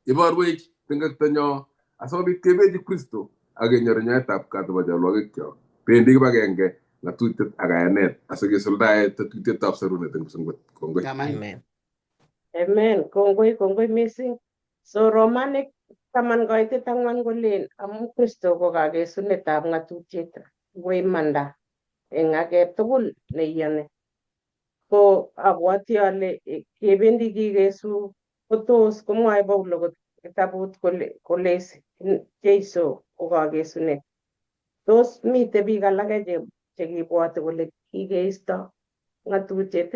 iborwech tengektonyo asikobit kebechi Kristo ak kenyor nyoetab kat nebo cholwokikyok. Bendi kibagenge ng'atutiet ak kayanet asikesuldae tetutietab sorunet eng kipsengwet. Kongoi. Amen. Amen. Amen. Kongoi, kongoi missing. So Romanik Taman koitet ang'wan kolen amu Kristo ko kakesunetab ng'atutiet ko imanda eng age tugul neiyoni. Ko abwoti ale kebendi kikesu kotos komwae Paulo kitabut kole koles Jeiso ko kakesunet. Tos mite biik alake chekibwoti kole kikeisto ng'atutiet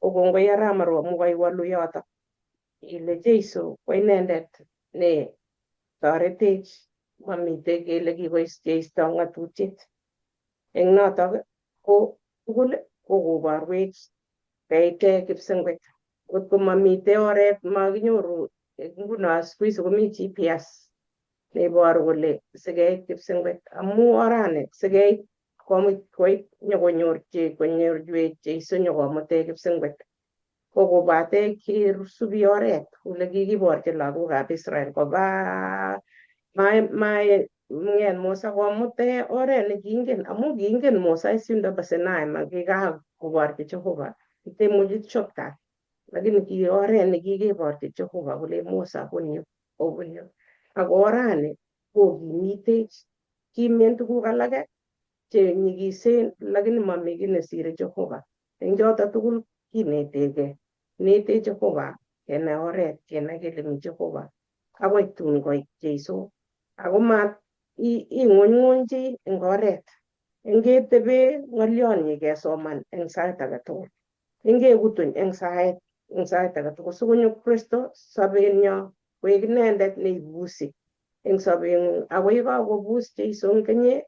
ko kongoi Arap amu kaiwalu yoto ile Jeiso ko inendet ne toretech mamite kele kikeisto ng'atutiet. Eng notok ko tugul ko koborwech keite kipsengwet. Ngot ko mamite oret makinyoru nguno siku hizi komi GPS neiboru kole sikeit kipsengwet amu orani sikeit komut koit nyokonyor konyorwech Jeiso nyokomutech kipsengwet. Ko kobate kesubi oret ole kikiborchi lagokab Israel koba mae Musa komute oret nekiingen amu kiingen Musa yundo bo Sinai makikakoborchi Jehova itemuchi shortcut lakini ki oret nekikeborchi Jehova kole Musa bunyu obunyu ako orani kokimitech kimen tuguk alake che nyikisen lakini mami kiy nesire Jehova eng choto tugul kinetegei netech Jehova kenai oret kenai kele mi Jehova akoi tun koit Jeiso ako mat ing'unyng'uny chi eng oret ngetebe ng'olyonyi kesoman eng sait age tugul ingekutuny eng sait age tugul sikonyo Kristo sobenyo koek inendet neibusi eng sobeng'ung ako yekakobus Jeiso eng inye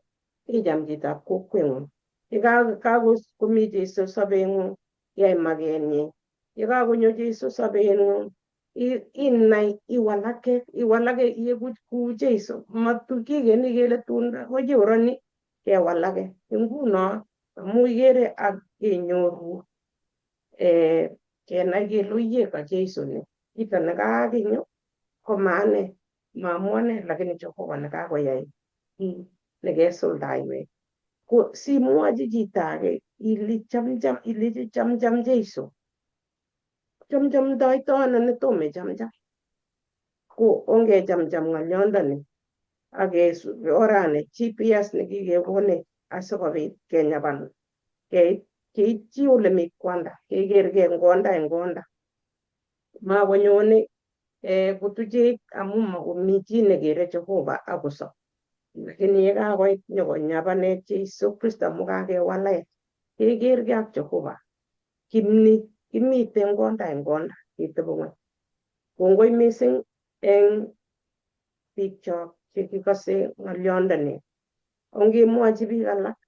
icham chitab kokweng'ung yekakomi Jeiso sobeng'ung yai makenyi yekakonyo Jeiso sobeng'ung inai iwalake iwalake ieku kou Jeiso matukikeni kele tun kocheoroni kewalake nguno amu ikere ak kenyoru kenai kele oye ka Jeiso ni kito nekakinyo ko maane maamuane lakini Jehova nekakoyai kii nekesuldaiwech ko simwochi chito age ile chamcham ilechi chamcham Jeiso chamchamdoito ano netomo ichamcham ko ongechamcham ng'olyondoni ak kesubi orani GPS nekikekonech asikobit kenyaban keit keityi ole mi kwanda kekerkei eng konda eng konda makonyone kotuchech amu makomi chi nekere Jehova akosob lakini yekakoit nyokonyabanech Jeiso Kristo amu kakewalech kekerkei ak Jehova kimni kimiten konda eng konda kitebe ng'weny kongoi mising eng biikchok chekikose ng'olyondoni ongemwochi biik alak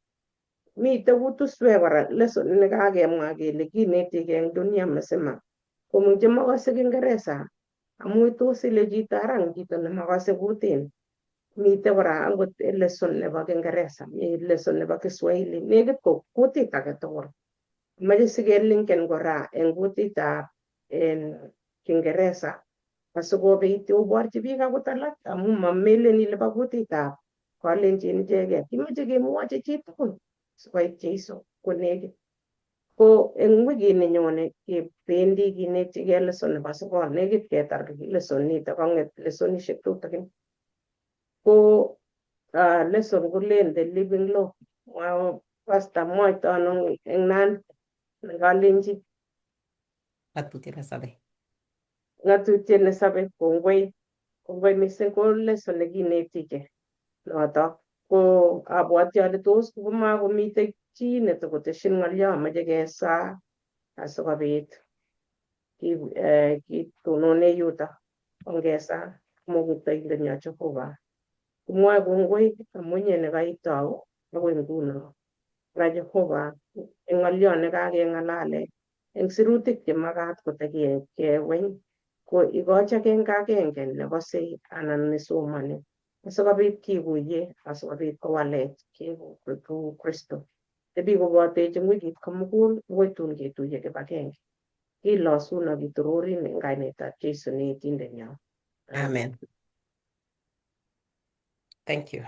mite kutuswek kora lesson nekakemwa kele kinetigei eng dunia mzima komung chemokose Kiingereza amu tos ile chito ara chito nemokose kutini mite kora akot lesson nebo Kiingereza mi lesson nebo Kiswahili nekit ko kutit age tugul moche sikelinken kora eng kutitab en Kiingereza asikobit oborchi biik akot alak amu mamelen ile bo kutitab kalenjin icheket kimoche kemwochi chitugul sikoit Jeiso konekit ko eng wikit nenyone kebendi kinetigei lesson nebo sokol nekit ketar lesson nito kong'et lessonishek tutikin ko lesson kolen the living law. Pastor mwoito ano eng Nandi nekalenji Ng'atutiet nesobe. Ng'atutiet nesobe kongoi kongoi mising ko lesson nekinetigei notok ko abwoti ale tos komakomite chi netokoteshin ng'olyo amoche kesaa asikobit kitonone yuto ongesaa Muktaindenyo Jehova kimwoe kongoi amu inye nekaitou akoi nguno ra Jehova eng ng'olyo nekakeng'alale eng sirutik chemakat kotakeweny ko ikochi agenge agenge nekose anan nesomoni asikobit kikuye asikobit kowalech keku kou Kristo tebi kobotech eng wikit komugul akoi tun ketuiye kibagenge kilosun ak kitororin eng kainetab Jesu ne etindenyo. Amen. Thank you.